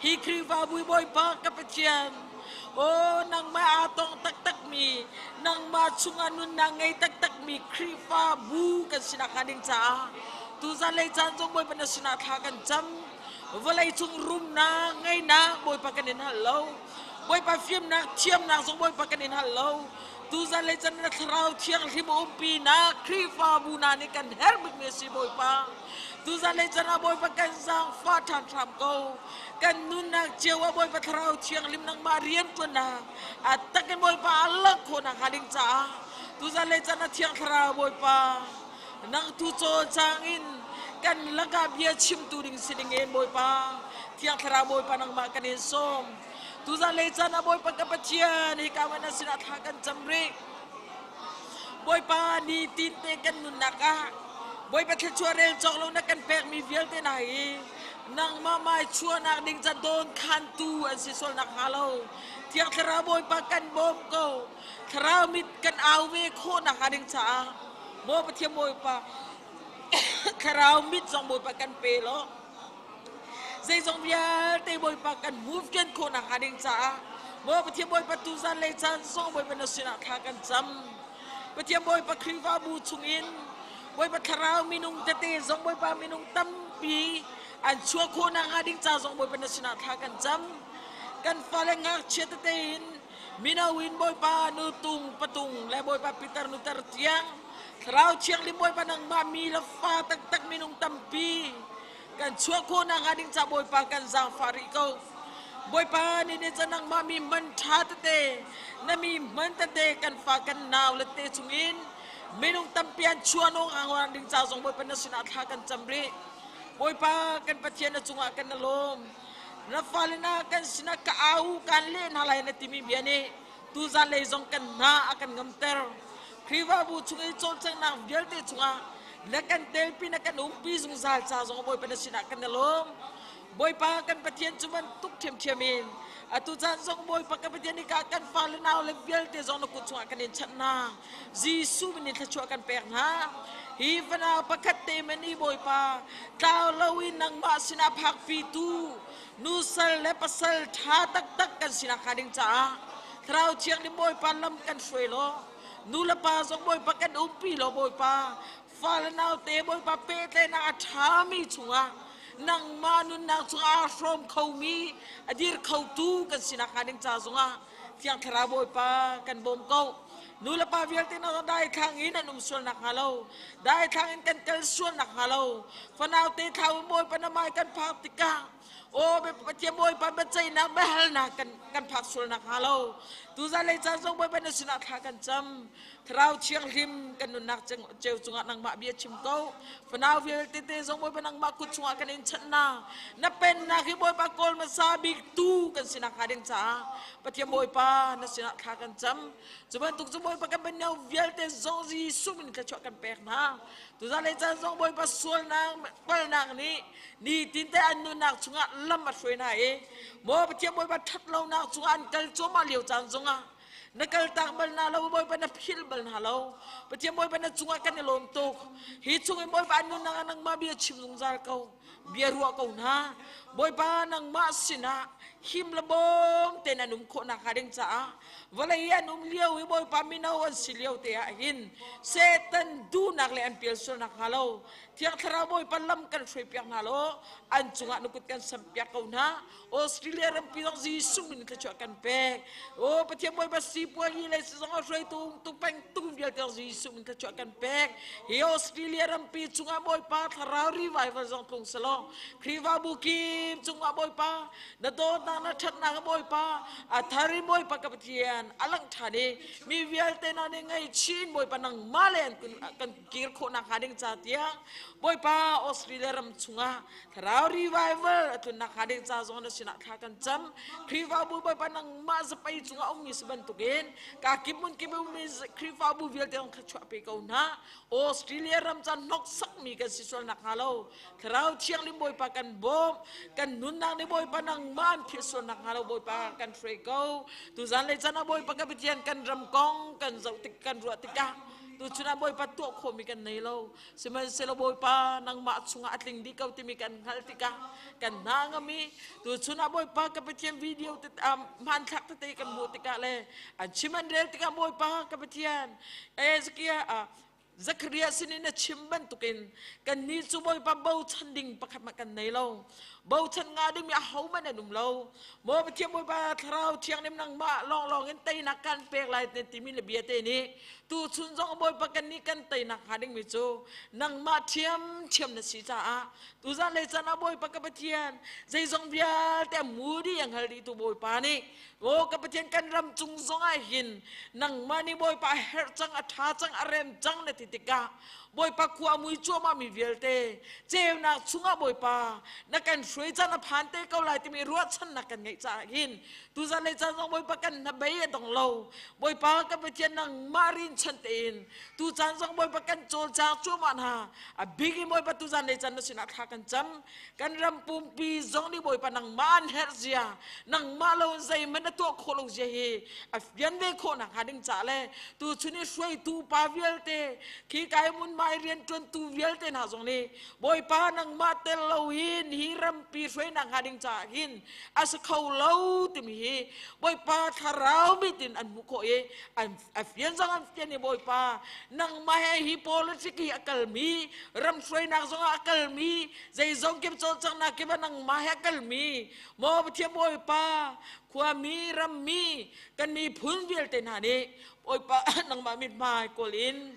Hi Khrihfabu hi Bawipa ka Pathian, aw nangmah aa tong taktakmi, nangmah chungah nunnak ngei taktakmi Khrihfabu kan sinak hnga ding caah tuzan lei caan zong Bawipa na sinah thla kan cam. Vawlei cung rumnak, ngeinak Bawipa kan in hal lo. Bawipa fimnak, thiamnak zong Bawipa kan in hal lo. Tuzan le can na thlarau thianghlim umpinak Khrihfabu hna nih kan herh bikmi a si Bawipa. Tuzan le can ah Bawipa kan zaangfah ṭhan hram ko. Kan nunnak cio ah Bawipa thlarau thianghlim nangmah rianṭuannak a takin Bawipa a langh khawhnak hnga ding caah tuzan le can ah thiang thlarau Bawipa nang tu cawlcang in kan lakah bia chimtu ding si ding in Bawipa thiang thlarau Bawipa nangmah kan in sawm. Tuzan lei caan ah Bawipa ka Pathian hika man na sinah thla kan cam rih. Bawipa ni tin te kan nunnak ah Bawipa thluachuah rel cawk lo na kan pekmi vialte hna hi nangmah mai chuahnak ding ca dawn khantu an si sual nak hnga lo. Thiang Thlarau Bawipa kan bawm ko. Thlarau mit kan au ve khawh nak hnga ding caah Maw Pathian Bawipa Thlarau mit zong Bawipa kan pe law Zeizong vialte Bawipa kan move kan khawhnak hnga ding caah Maw Pathian Bawipa tuzan le caan zong Bawipa na sinah thla kan cam. Pathian Bawipa Khrihfabu chungin Bawipa thlarau minung tete zong Bawipa minung tampi an chuah khawhnak hnga ding ca zong Bawipa na sinah thla kan cam. Kan fale ngakchia tete in mino in Bawipa nutung patung le Bawipa Peter nutar tiang thlarau thianghlim Bawipa nangmah mi le fa taktak minung tampi Kan chuah khawhnak hnga ding ca Bawipa kan zaangfah rih ko. Bawipa nih nih ca nangmah mi man ṭha tete, na mi hman tete kan fa kan nau le te chungin minung tampi an chuah nung ang ding ca zong Bawipa na sinah thla kan cam rih. Bawipa kan Pathian na cungah kan na lawm. Na fale na kan sinah ka au kan leh hna lai na timi bia nih tuzan lei zong kan hna a kan ngamter. Khrihfabu chung i cawlcanghnak vialte chungah na kan telpi na kan umpi zungzal ca zong Bawipa na sinah kan i lawm. Bawipa kan Pathian cu bantuk ṭhiamṭhiam in atu caan zong Bawipa kan Pathian nih kan fale nau le vialte zong na kut chungah kan in chanh hna. Jesuh min in thluachuah kan pek hna. Hi fanau pakhat te men i Bawipa tlau lo in nangmah sinah phakpitu nusal le pasal ṭha taktak kan sinak hnga ding caah Thlarau Thianghlim Bawipa lam kan hruai law nu le pa zong Bawipa kan umpi law Bawipa fa le naute Bawipa pehtlaihnak a ṭhami chungah nangmah nunnak chungah aa hrawm khomi a dir khotu kan sinak hnga ding ca zongah Thiang Thlarau Bawipa kan bawm ko. Nu le pa vialte na daithlang in an um sual nak hnga lo daithlang in kan kal sual nak hnga lo fanau te thlau Bawipa na mai kan phak tikah Aw Pathian Bawipa biaceihnak biahalnak kan kan phak sual nak hnga lo tuzan lei caan zong Bawipa na sinah thla kan cam Thlarau Thianghlim kan nunnak ceu cungah nangmah bia chim ko fanau vialte te zong Bawipa nangmah kut chungah kan in chanh na na pennak hi Bawipa kawl hmasa bik tu kan sinak hnga ding caah Pathian Bawipa na sinah thla kan cam cu bantuk cu Bawipa kan benio vialte zong Jesuh min thluachuah kan pek hna tuzan lei caan zong Bawipa sualnak palnak nih Nitinte an nunnak chungah lam a hruai hna i Maw Pathian Bawipa ṭhat lonak chungah an kal cuahmah lio caan zongah na kaltak bal hna lo Bawipa na philh bal hna lo Pathian Bawipa na cungah kan i lawm tuk hi chung i Bawipa an nunnak ah nangmah bia chim zungzal ko bia ruah ko hna Bawipa nangmah sinah him le bawm tein an um khawh nakhnga ding caah vawlei i an um lio i Bawipa mino an si lio te ah hin Satan duhnak le an pial sual nakhnga lo Thiang Thlarau Bawipa lam kan hruaipiak hna law an cungah na kut kan sampiak ko hna. Australia rampi zong Jesuh min thluachuah kan pek. O Pathian Bawipa sipuazi le sizong a hruaitu tu peng tu vialte zong Jesuh min thluachuah kan pek. Hi Australia rampi chungah Bawipa Thlarau revival zong tlung selaw Khrihfabu kim cungah Bawipa na dawtnak na ṭhatnak Bawipa a thar in Bawipa ka Pathian a langh ṭhan i mi vialte na nih ngaihchih in Bawipa nangmah le an kan kir khawhnak hnga ding ca tiang Bawipa Australia ram chungah thlarau revival a tlunnak hnga ding ca zong na sinah thla kan cam Khrihfabu Bawipa nangmah zapei cungah ummi si bantukin ka kip mun kip ummi Khrihfabu vialte zong thluachuah pe ko hna Australia ram ca hnawksakmi kan si sual nak hnga lo Thlarau Thianghlim Bawipa kan bawm kan nunnak nih Bawipa nangmah an philh sual nak hnga lo Bawipa kan hruai ko tuzan le chan ah Bawipa ka Pathian kan ram kong kan zoh tik kan ruah tikah Tuchun ah Bawipa tuah khawhmi kan nei lo. Sihmanhsehlaw Bawipa nangmah chungah a tling dih ko timi kan hngalh tikah kan hna ngam i tuchun ah Bawipa ka Pathian video te hmanthlak tete kan hmuh tikah le an chim an rel tikah Bawipa ka Pathian Ezekiel. Zakaria sinin na chim bantukin kannih cu Bawipa bochan ding pakhat hmanh kan nei lo. Bochan nga dingmi ahohmanh an um lo. Maw Pathian Bawipa Thlarau Thianghlim nangmah lawnglawng in teinak kan pek lai te timi le bia te nih tuchun zong Bawipa kannih kan teinak hnga dingmi cu nangmah ṭhiamṭhiam na si caah tuzan le caan ah Bawipa ka Pathian zeizong vialte a mu dih a hngal dihtu Bawipa nih Aw ka Pathian kan ram cung zongah hin nangmah nih Bawipa a herh cang a ṭha cang a rem cang na ti tikah Bawipa khua a mui cuahmah mi vialte ceunak chungah Bawipa na kan hruai caan a phan te ko lai timi ruahchannak kan ngeih caah hin tuzan le caan zong Bawipa kan hnabei a dong lo. Bawipa ka Pathian nangmah rinchan tein tu caan zong Bawipa kan cawlcang cuahmah hna. A bik in Bawipa tuzan le caan na sinah thla kan cam. Kan ram pumpi zong nih Bawipa nangmah an herh zia, nangmah lo in zeihmanh na tuah khawh lo zia hi a fian ve khawh nakhnga ding ca le tuchun i hruaitu pa vialte khi kai hmunhma i rianṭuantu vialte hna zong nih Bawipa nangmah tel lo hin hi rampi hruainak hnga ding caah hin a si kho lo timi hi Bawipa thlarau mit in an hmuh khawh i an a fian zong an fian i Bawipa nangmah he hi politic hi a kalmi ram hruainak zongah a kalmi zeizong kip cawlcanghnak kip ah nangmah he a kalmi maw Pathian Bawipa khuami rammi kan miphun vialte hna nih Bawipa nangmah mithmai kawl in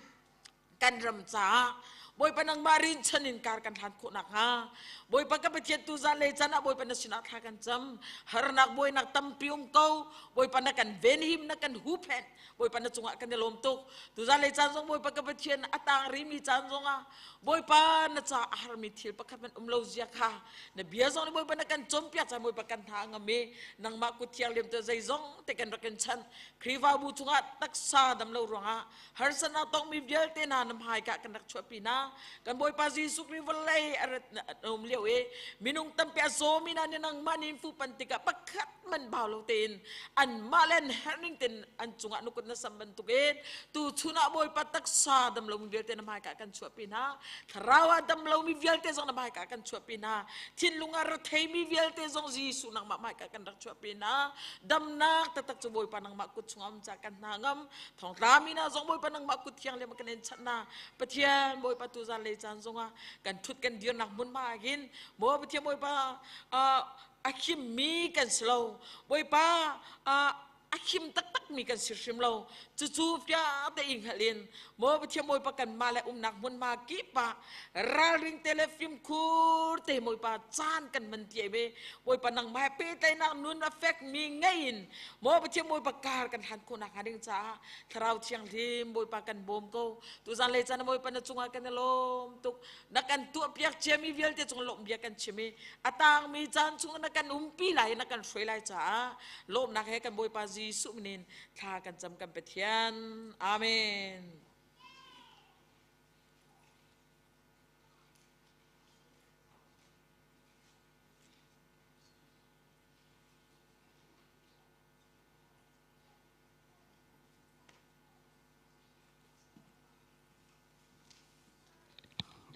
kan ram caah Bawipa nangmah rinchan in kar kan hlan khawh nakhnga Bawipa ka Pathian tu zan le caan ah Bawipa na sinah thla kan cam. Harnak buainak tampi um ko. Bawipa na kan venhim na kan huhphenh. Bawipa na cungah kan i lawm tuk. Tu zan le caan zong Bawipa ka Pathian a tang rimi caan zongah Bawipa na ca a harmi thil pakhat hmanh um lo zia kha na bia zong nih Bawipa na kan cawnpiak caan Bawipa kan hna ngam i nangmah kut thianghlim cu zeizong te kan rak in chanh. Khrihfabu chungah taksa dam lo ruangah harsatnak tongmi vialte hna na hmaika kan rak chuahpi hna. Kan Bawipa Jesuh Khrih vawlei a rat um lio i minung tampi a zawmi hna nih nangmah nih fuhpan tikah pakhat man bau lo tein anmah le an herh ning tein an cungah na kut na sam bantukin tu chun ah Bawipa taksa dam lomi vialte na hmaika kan chuahpi hna. Thlarau ah dam lomi vialte zong na hmaika kan chuahpi hna. Thinlung ah retheimi vialte zong Jesuh nangmah hmaika kan rak chuahpi hna. Damnak taktak cu Bawipa nangmah kut chungah um ca kan hna ngam. Thongtla mi hna zong Bawipa nangmah kut thiang le kan in chanh hna. Pathian Bawipa tu zan lei caan zongah kan thut kan dirnak hmunhma ah hin maw Pathian Bawipa a khimmi kan si lo. Bawipa a khim taktakmi kan si hrim lo. Cucu fia te i hngalh in maw Pathian Bawipa kanmah le umnak hmunhma kip ah ralring te le fimkhur te Bawipa caan kan man ti ve. Bawipa nangmah he pehtlaihnak nun a fekmi ngei in maw Pathian Bawipa kar kan hlan khawh nakhnga ding caah Thlarau Thianghlim Bawipa kan bawm ko. Tuzan le caan Bawipa na cungah kan i lawm tuk. Na kan tuahpiak ciami vialte cung lawmh bia kan chim i a tangmi caan chung na kan umpi lai na kan hruai lai caah lawmnak he kan Bawipa Jesuh min in thla kan cam kan Pathian. Amen.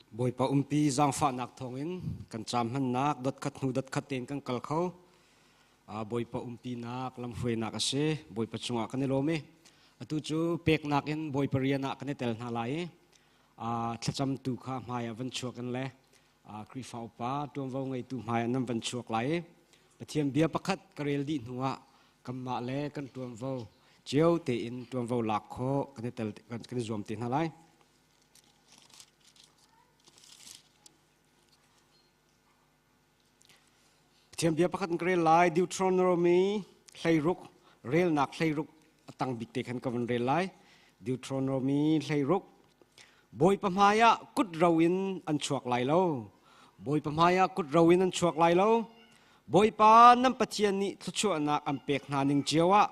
Bawipa umpi zaangfahnak thawngin kan caam hmannak dotkhat hnu dotkhat tein kan kal kho. Bawipa umpinak lamhruainak a si. Bawipa cungah kan i lawm i atu cu peknak in Bawipa rian ah kan i tel hna lai i thlacamtu kha hmai ah van chuak in le Khrihfa upa ṭuanvo ngeitu hmai ah nan van chuak lai i Pathian bia pakhat ka rel dih hnuah kanmah le kan ṭuanvo cio tein ṭuanvo lak khawh kan i tel kan i zuam te hna lai. Pathian bia pakhat kan rel lai Deuteronomy 16 relnak 16 a tang bik te khan ka van rel lai Deuteronomy 16 Bawipa hmaiah kut ro in an chuak lai lo Bawipa hmaiah kut ro in an chuak lai lo Bawipa nan Pathian nih thluachuahnak an pek hna ning cio ah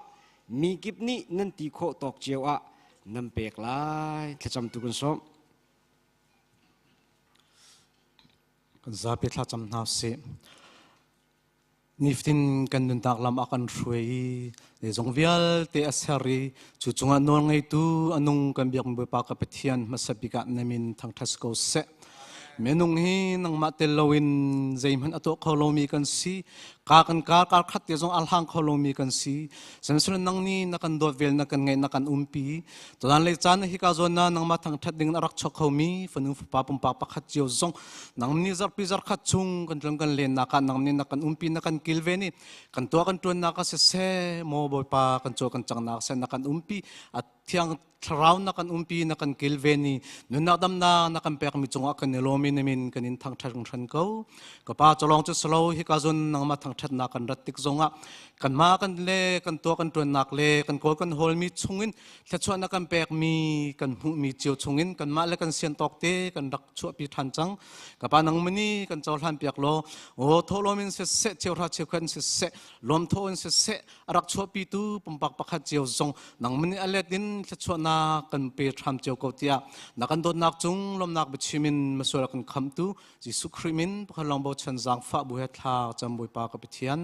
mi kip nih nan ti khawh tawk cio ah nan pek lai thlacam tu kan sawm Kan zapi thlacam hna usih. Nifatin kan nunnak lam a kan hruai i zeizong vialte a ser i cu cungah nawl ngeitu a nung kan biak Bawipa ka Pathian hmasa bik ah na min thangṭhat ko seh. Minung hi nangmah tel loin zeihmanh a tuah kho lomi kan si. Ka kan kar kar khat te zong a hlang kho lomi kan si. Sihmanhsehlaw nang nih na kan dawt vel na kan ngaih na kan umpi. Tutan le caan hi ka zawn na nangmah thangthat ding a rak chuak khomi fanu fapa pumpak pakhat cio zong nang nih zarhpi zarkhat chung kan tlung kan len nak ah nang nih na kan umpi na kan kilven i kan tuah kan tuannak ah siseh maw Bawipa kan caw kan cangnak seh na kan umpi a thiang thlarau na kan umpi na kan kilven i nunnak damnak na kan pekmi cungah kan i lawm i na min kan in thangṭhat hringhran ko. Ka pa cawlawng cu salo hika zun nangmah thangṭhatnak kan rat tik zongah kanmah kan le kan tuah kan ṭuannak le kan kawl kan hawlmi chungin thluachuah na kan pekmi kan hmuhmi cio chungin kanmah le kan sian tawk te kan rak chuahpi ṭhan cang. Ka pa nang mani kan cohlan piak law aw thawhlawm in siseh cheuhra cheukhat in siseh lawmthaw in siseh a rak chuahpitu pumpak pakhat cio zong nangmah nih a let in thluachuahnak kan pe hram cio ko tiah na kan dawtnak cung lawmnak biachim in masual kan khamtu Jesuh Khrih min pakhat lawng bochan zaangfah bu he thla cam Bawipa ka Pathian.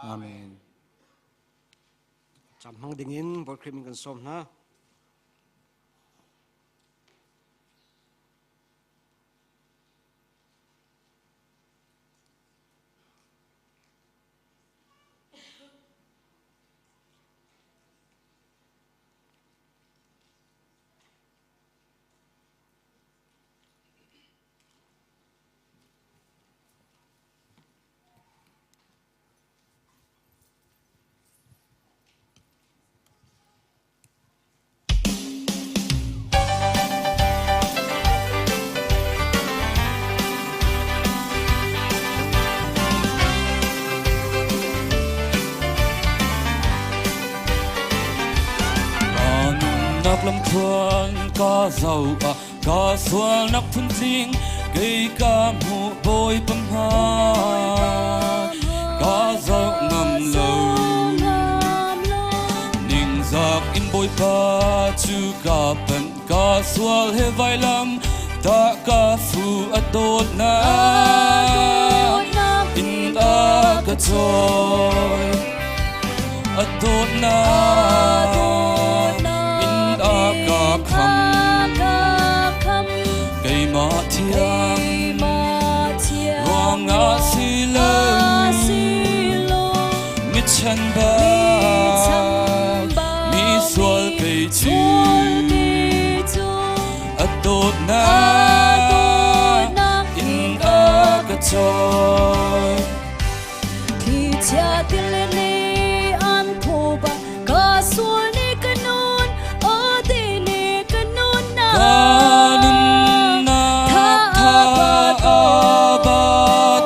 Amen. Cam hmang dingin Bawi Khrih min kan sawm hna. Nak lamthuan ka zau a ka sualnak phuntling kei ka hmu bawi pamha ka zau ngam lo Ningzak in Bawipa cu ka panh ka sual he vailam ta ka fu a dawtnak in a ka cawi a dawtnak in a ka kham keimah thiam ruangah si lo Mi chanbau mi sual kei cu a dawtnak in a ka cawi. Khi chia tilili an phuba ka sual ni ka nun o ti ni ka nun na Ka nunnak tha a ba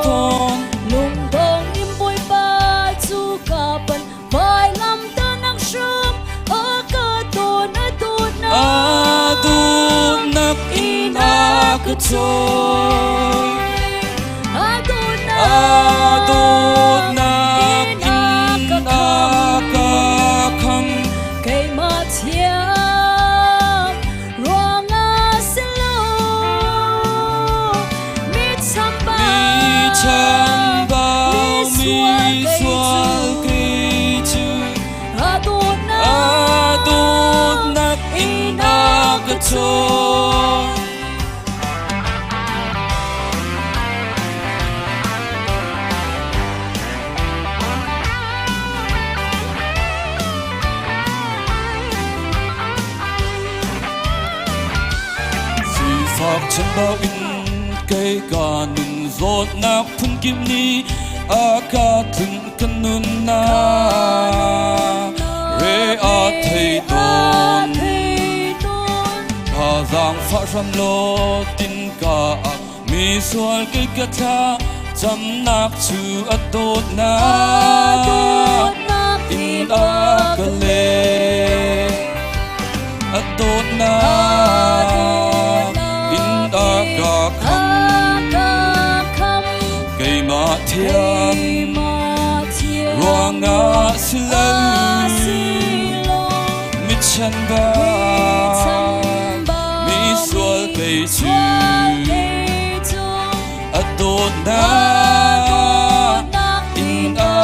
tawn. Lungdong in Bawipa cu ka pan vailam tanak hram a ka tawn a dawtnak A dawtnak in a ka cawi. A dawtnak A dawtnak in a ka in a ka kham. Keimah thiam ruangah si lo mi chambau mi sual kei cu a dawtnak a dawtnak in a ka cawi. Sifak chambau in kei ka nun zawtnak phunkip nih a ka tlun ka nunnak re a thei tawn. Thazaang fah hram law tin ka ah mi sual kei ka thla camnak cu a dawtnak in a ka leh. A dawtnak in a ka kham. Keimah thiam ruangah si lo mi chanbau mi sual kei cu a dawtnak in a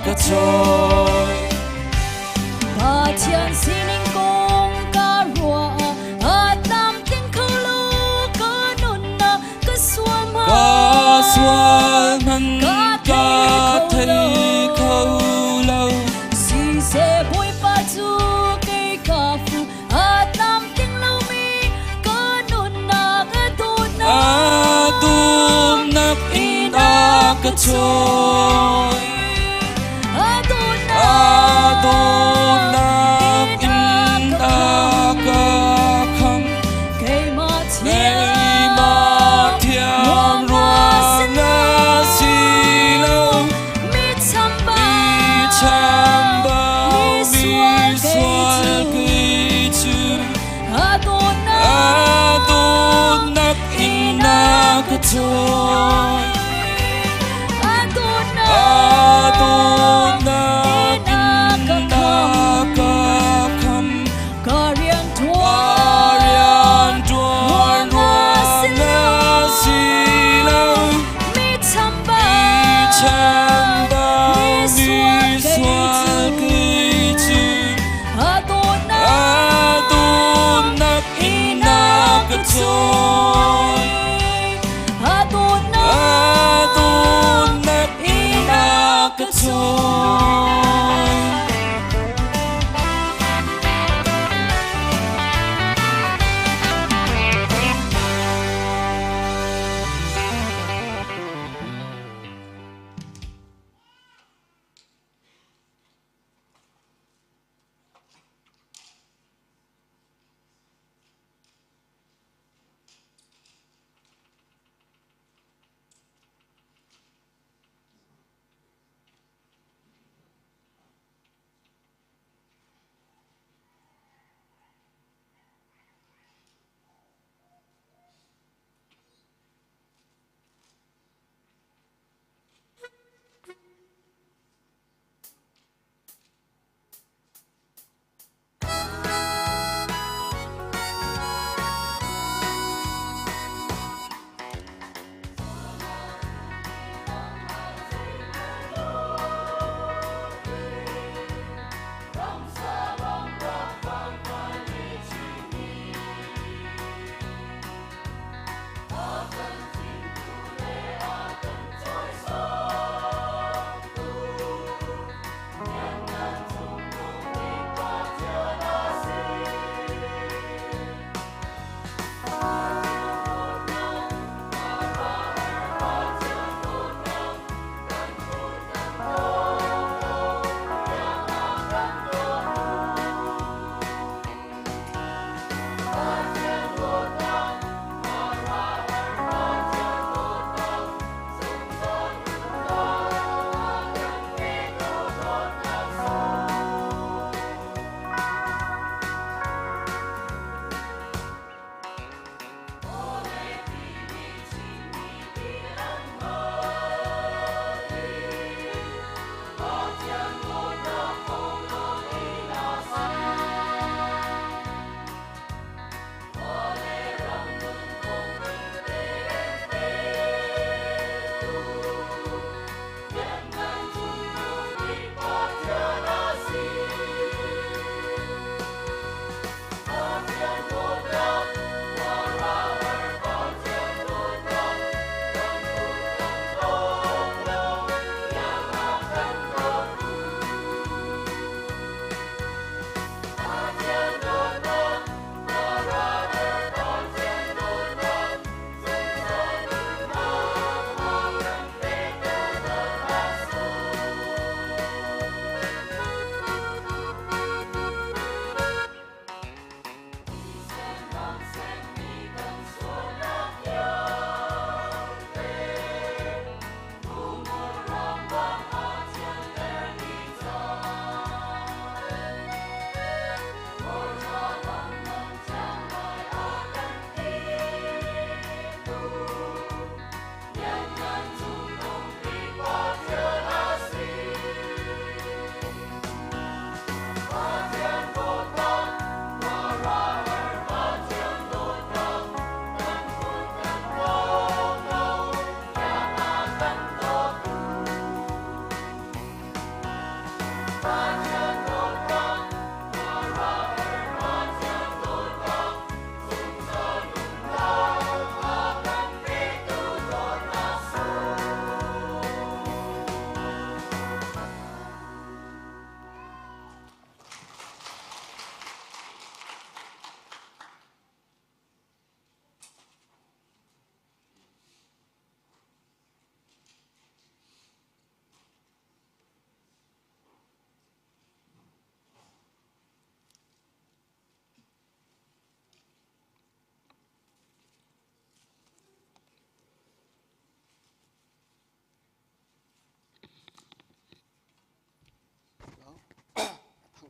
ka cawi. Pathian sining kong ka ruah a tam ting kho lo ka nunnak ka sual. Chawi A dawtnak in a ka khamh Keimah Keimah thiam ruangah si lo Mi chambau Mi chambau Mi sual Mi sual kei kei cu A dawtnak A dawtnak in a ka cawi A dawtnak A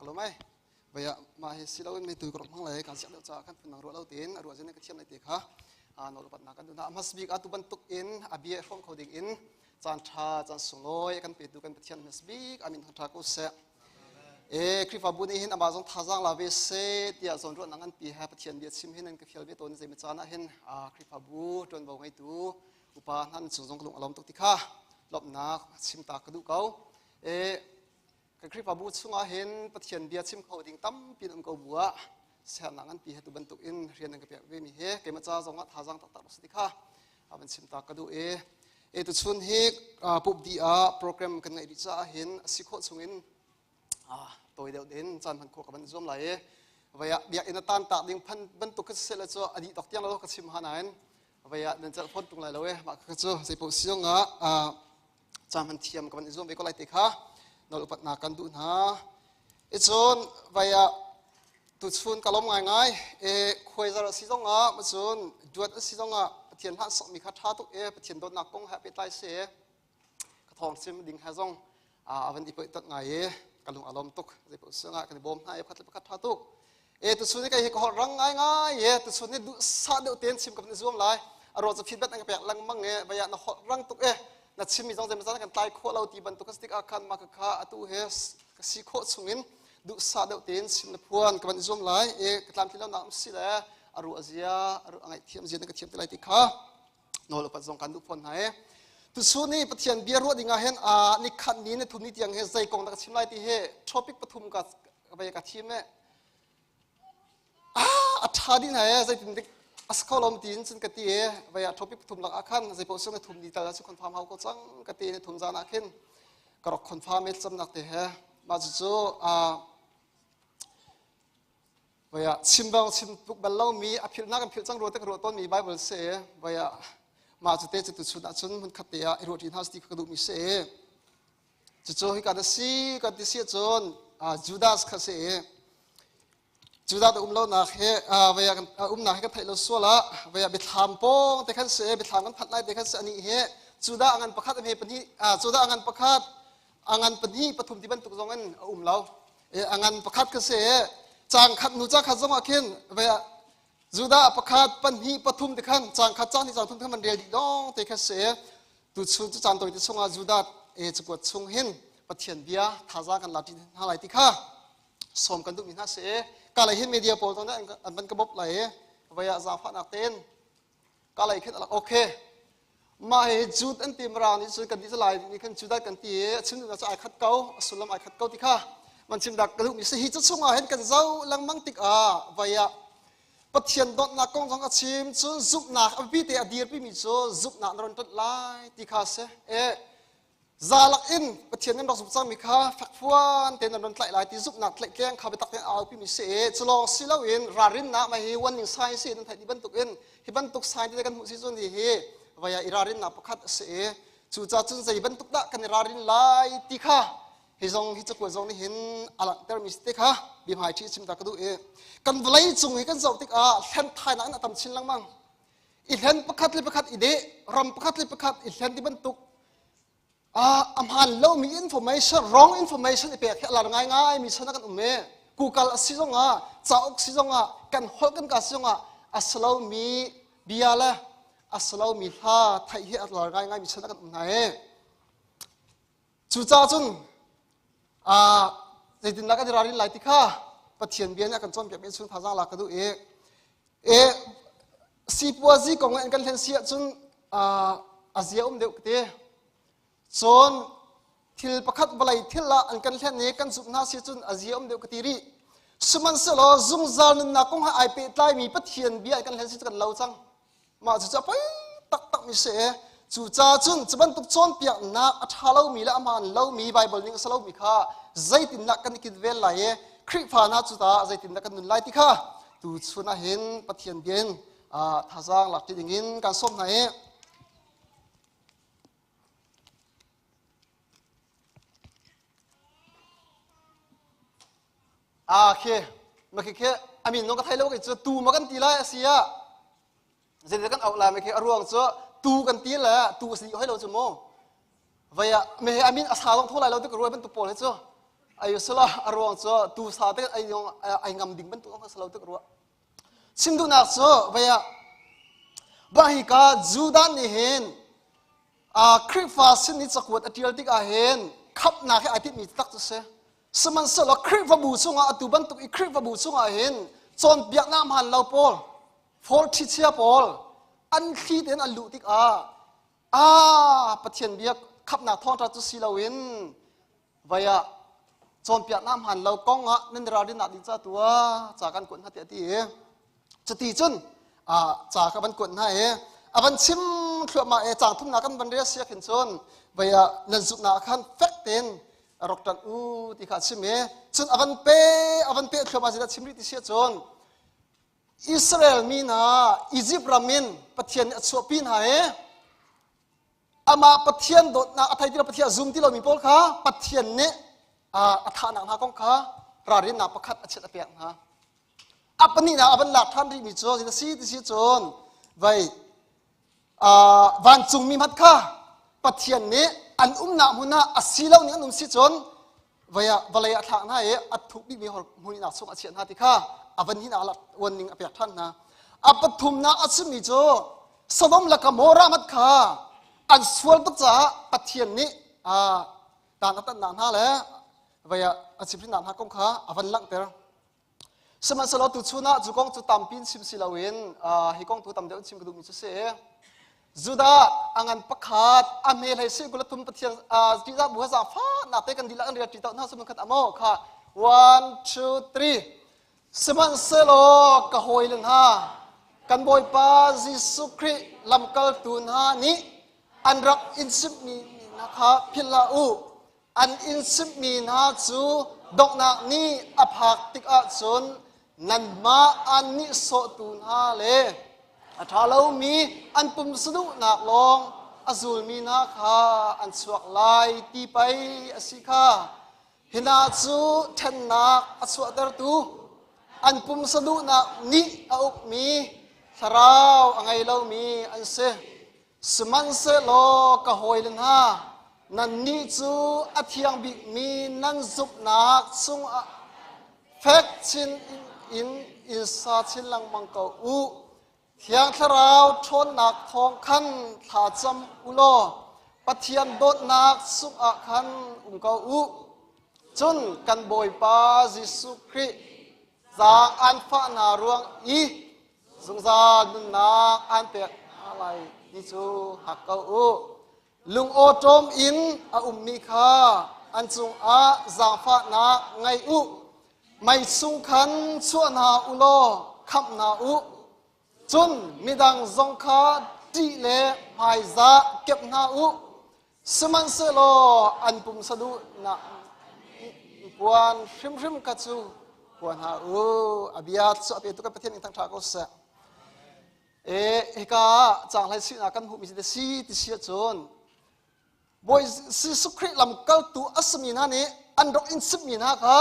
Ka lawm ai. Vaya ma hi si loin me tu ka rok hmang lai kan siak deuh ca kan phun nang ruah lo tein a ruah zin ka thiam lai te kha nawl upat nak kan duh hna. Hmas bik atu bantuk in a bia hrawm kho ding in caan ṭha caan sunglawi kan petu kan Pathian hmas bik amin thangṭha ko seh. E Khrihfabu nih hin amah zong thazaang la ve seh tiah zawnruahnak nganpi he Pathian bia chim hin an ka fial ve tawn zei caan ah hin Khrihfabu ṭuanvo ngeitu upa hna nan cung zong ka lung a lawm tuk ti kha lawmhnak chim ta ka duh ko. E kan Khrihfabu chungah hin Pathian bia chim kho ding tampi an um ko bu ah siaherhnak nganpi he tu bantuk in rian an ka pek ve mi hi keimah ca zong ah thazaang taktak a si ti kha van chim ta ka duh i e tuchun hi pup di ah program kan ngeih rih caah hin a si khawh chungin tawi deuh din caan hman khawh ka van zuam lai i vaya biakinn a tan tak ding phan bantuk ka si le cu a dih tok tiang lo ka chim ha nain vaya nan celh phon tung lai lo e mah ka cu zeipaoh siong ah caan hman thiam ka van i zuam ve ko lai te kha nawl upatnak kan duh hna i cun vaya tuchun ka lawm ngaingai e khuaizar a si zong ah cun duat a si zong ah Pathian hlan sokmi kha ṭha tuk e Pathian dawtnak kong he pehtlai si ka thawng sim ding he zong a van i poih tat ngai e ka lung a lawm tuk zeipaoh sungah kan i bawm hna e pakhat le pakhat ṭha tuk e tuchun ni kai hi ka holh rang ngaingai e tuchun ni duh sa deuh tein chim ka van i zuam lai a ruang cu feedback an ka pek lengmang e vaya na holh rang tuk e na chimmi zong zeimazat kan tlai khawh lo ti bantuk a si tikah khan mah kha atu he ka si khawh chungin duhsah deuh tein chim le phuan ka van i zuam lai i ka tlamtlin lonak um si le a ruah zia a ngaihthiam zia na ka thiam te lai ti kha nawl upat zong kan duh fawn hna i tuchun ni Pathian bia ruah ding ah hin ni khat ni ni thum ni tiang hi zei kong dah ka chim lai ti hi topic pathum ka ka ka thim e a ṭha dih hna e zeitin dik a si kho lo tiin cun ka ti e vai ah topic pathum lak ah khan zei paoh sung thum ni tal cu confirm hau ko cang ka ti ni thum zan ah khin ka rak confirm e camnak te he mah cucu vai ah chim bang chim tuk bal lomi a philhnak kan philh cang rua te ka ruah tawnmi Bible si vai ah mah cu te cu tuchun ah cun hmun khat te ah i ruah ṭi hna ti ka duhmi si Cucu hika na si kan ti si ahcun Judas kha si i Judas a um lonak hi vei ah umnak hi kan theih lo sual ah vei ah biathlam pawng te khan si biathlam kan phanh lai te khan si anih hi Judah a ngan pakhat a hme pahnih Judah a ngan pakhat a ngan pahnih pathum ti bantuk zong in a um lo a ngan pakhat kha si cang khat nu cang khat zong ah khin vei ah Judah pakhat pahnih pathum te khan cang khat cang hnih cang thum khan man rel dih dong te kha si Tuchun cu caan tawite chungah Judah e cakuat chung hin Pathian bia thazaang kan la ṭi hna lai ti kha sawm kan duhmi hna si i ka lei hin media pawl zong nih an van ka bawmh lai i voi ah zaangfahnak tein ka lei khin okay mah hi Jude an ti mirang nih cun kan ti lai nih khan Judah kan ti i a chim duhnak cu ai khat ko a sullam ai khat ko ti kha man chim dak ka duhmi si hi cu chungah hin kan zoh lengmang tikah voi ah Pathian dawtnak kong zong a chim cun zumhnak a biapi te a dirpimi cu zumhnak na ron ṭanh lai ti kha a si. E, zalak in Pathian nan rak zumh cangmi kha fekfuan tein nan ron tlaih lai ti zumhnak tlaihtleng kha biatak tein a aupimi si i cu lawng si loin ralrinnak mah hi warning sign si nan theih dih bantuk in hi bantuk sign te kan hmuh si cun hi hi vaya i ralrinnak pakhat a si i cucaah cun zei bantuk dah kan i ralrin lai ti kha hi zong hi cakuat zong nih hin a langhtermi si te kha biahmai ṭhi chim ta ka duh i kan vawlei cung hi kan zoh tikah hlen thainak in a tam chin lengmang i hlen pakhat le pakhat i deh ram pakhat le pakhat i hlen ti bantuk a hmaan lomi information wrong information i pek hi a lar ngaingai mi chan ah kan um i Google a si zongah cauk si zongah kan holh kan ka si zongah a si lomi bia le a si lomi hla theih hi a lar ngaingai mi chan ah kan um hna i Cucaah cun zeitindah kan i ralrin lai ti kha Pathian bia nih a kan cawnpiakmi chung thazaang lak ka duh i e sipuazi kong in kan hlen si ahcun a zia um deuh ka ti. Cun thil pakhat vawlei thil ah an kan hlen i kan zumh hna si cun a zia um deuh ka ti rih. Sihmanhsehlaw zungzal nunnak kong he ai pehtlaimi Pathian bia kan hlen si cu kan lo cang. Mah cucu a poi taktakmi si i cucaah cun cu bantuk cawnpiaknak a ṭha lomi le a hmaan lomi Baibal ning a si lomi kha zeitindah kan i kilven lai i Khrihfa hna cu tah zeitindah kan nun lai ti kha tuchun ah hin Pathian bia in thazaang lak ṭi dingin kan sawm hna i Ah khi ma khi khi amin nong ka thai lo ke cu tu ma kan ti lai a si ah zeidah kan auh lai ma khi a ruang cu tu kan ti le tu si hoi lo cu mu vai ah me amin a sa long tho lai lo ti ka ruai bantuk pawl he cu. Ayu sala aruang cu tu sa te ai ai ngam ding bantuk ang salo tuk ruah. Chim duhnak cu vaya ba hi ka Judah nih hin Khrihfa sin i cakuat a ṭial tikah hin khamhnak hi ai tinhmi tak cu si. Sihmanhsehlaw Khrihfabu chungah atu bantuk i Khrihfabu chungah hin cawnpiaknak hmaan lo pawl, fall ṭhichia pawl an thli tein an luh tikah ah Pathian bia khamhnak thawngṭha cu si loin vai ah cawnpiaknak hmaan lo kong ah nan ralrinnak ding ca tu ah ca kan kuat hna tiah a ti i cuti cun ca ka van kuat hna i a van chim thluahmah i caang thumnak kan van rel sia khin cun vai ah nan zumhnak ah khan fek tein rak ṭanh u ti kha a chim i cun a van pe a van pe thluahmah zeidah chim rih ti si ahcun Israel mi hna Izipt ram in Pathian nih a chuahpi hna i amah Pathian dawtnak a thei ti lo Pathian a zum ti lomi pawl kha Pathian nih a thahnak hna kong kha ralrinnak pakhat a chiat a pek hna. A pahnihnak a van lak ṭhan rihmi cu a si ti si cun vei vancungmi hmat kha Pathian nih an umnak hmun ah a si lo ning an um si cun vei ah vawlei a thlak hna i a thuk bikmi hmunihnak chung a chiah hna ti kha a van hinak lak uan ning a pek ṭhan hna. A pathumnak a chimmi cu Sodom le Gomorrah hmat kha an sual tuk caah Pathian nih dan a tannak hna le vei ah a chimhrinnak hna kong kha a van langhter. Sihmanhsehlaw tuchun ah cu kong cu tampi in chim si loin hi kong tu tam deuh in chim ka duhmi cu si. Judah a ngan pakhat a hme hlei si kul thum Pathian ṭihzah bu ha fa nak te kan dihlak an rial ṭi to hna sumun khat amo kha 1 2 3 Sihmanhsehlaw ka hawile hna kan Bawipa Jesuh Khrih lamkaltu hna nih an rak in chimhmi hna kha philh hlah u. An in chimhmi hna cu donghnak ni a phak tikah cun nanmah an nihsawhtu hna le a ṭha lomi an pumsaduhnak lawng a zulmi hna kha an chuak lai ti pei a si kha. Hi hna cu ṭhennak a chuahtertu an pumsaduhnak nih a ukmi thlarau a ngei lomi an si. Sihmanhsehlaw ka hawile hna, nannih cu a thiang bikmi nan zumhnak chungah fek chin in in sa chin lengmang ko u. Thiang Thlarau ṭhawnnak thawng khan thla cam u law Pathian dawtnak chungah khan um ko u. Cun kan Bawipa Jesuh Khrih zaang aan fah hna ruang i zungzal nunnak aan pek hna lai ti cu hngak ko u. Lungawṭawm in a ummi kha an cungah zaangfahnak ngei u. Mei chung khan chuah hna u law khamh hna u. Cun midang zong kha ṭih le hmaizah kep hna u. Sihmanhsehlaw an pumsa duhnak puan hrimhrim kha cu puan hna u. A bia cu a petu kan Pathian in thangṭha ko seh. E hika caang hlei sinak kan hmuhmi si si ti si ahcun Bawi Jesuh Khrih lamkaltu a simi hna nih an rak in chimhmi hna kha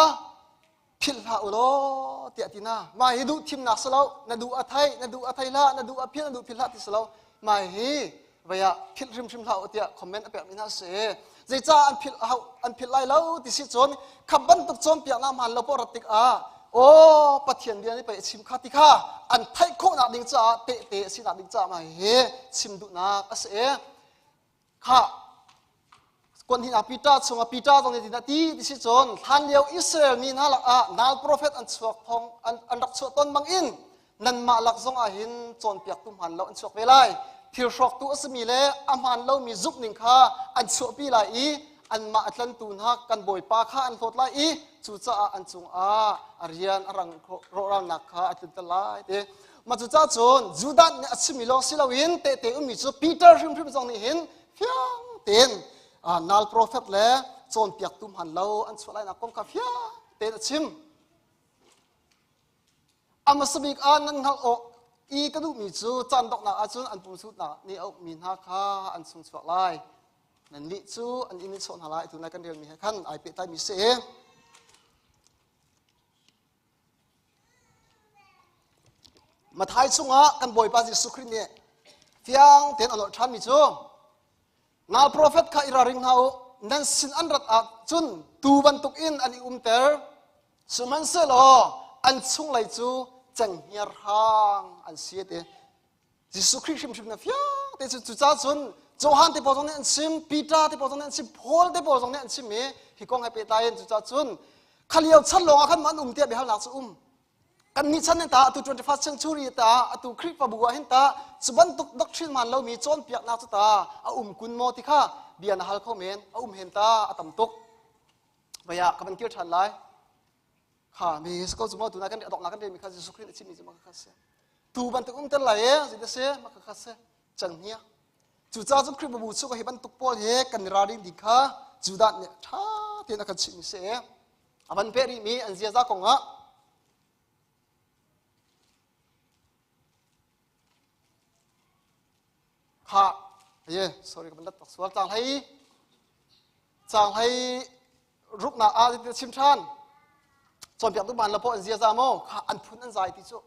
philh hlah u law tiah ti hna. Mah hi duh thimnak si lo, na duh a thei, na duh a thei hlah, na duh a philh, na duh philh hlah ti si lo. Mah hi vei ah philh hrimhrim hlah u tiah comment a pekmi hna si. Zeicah an philh hau an philh lai lo ti si cun kha bantuk cawnpiaknak hmaan lo poh rat tikah aw Pathian bia nih pei a chim kha ti kha an theih khawhnak ding caah tehte a sinak ding caah mah hi chim duhnak a si. Khah kuanhnih Peter chungah Peter zong nih a ti ti si cun hlanlio Israel mi hna lakah nal profet an chuak thong an rak chuah tawn bangin nanmah lak zong ah hin cawnpiaktu hmaan lo an chuak ve lai. Thil hrawktu a simi le a hmaan lomi zumhning kha an chuahpi lai i anmah a tlantu hna kan Bawipa kha an hlawt lai i cucaah an cungah a rian a rang rawhralnak kha a tlunter lai ti. Mah cucaah cun Judah nih a chimmi lawng si loin tehte ummi cu Peter hrimhrim zong nih hin fiang tein nal profet le cawnpiaktu hman lo an chuah lainak kong kha fiang tein a chim. A hmasa bik ah nan hngalh awk i ka duhmi cu caan donghnak ahcun an pumsutnak nih a ukmi hna kha an chung chuak lai. Nannih cu an inn in sawh hna lai. Tunai kan relmi he khan ai pehtlaimi si. Mathai chungah kan Bawipa Jesuh Khrih nih fiang tein a lawh ṭhanmi cu nal profet kha i ralring hna u. Nan sin an rat ahcun tuu bantukin an i umter. Sihmanhsehlaw an chunglei cu cenghngia hrang an si a ti. Jesuh Khrih hrimhrim na fiang te cu cucaah cun Johan te pawl zong nih an chim, Peter te pawl zong nih an chim, Paul te pawl zong nih an chim i hi kong he pehtlai in cucaah cun kha lio chan lawng ah khan an um tiah biahalnak cu um. Kan nih chan in ta atu 21st century ta atu Khrihfabu ah hin ta cu bantuk doctrine man lomi cawnpiaknak cu ta a um kun maw ti kha bia na hal kho men a um hen ta a tam tuk. Vaya ka van kir ṭhan lai. Kha mi ko cu maw tuna kan adoknak kan relmi kha Jesuh Khrih nih a chimmi cu mah kha si. Tu bantuk um tel lai e zeidah si mah kha si cenghngia. Cucaah cun Khrihfabu chung hi bantuk pawl he kan i ralring ding kha Judah nih ṭha tein a kan chimhmi si. A van peh rihmi an ziaza kongah kha ye sorry ka van lat tak sual tang hlei cang hlei ruknak ah ti chim ṭhan cawnpiak duh man lo poh an ziaza maw kha an phun an zai ti cu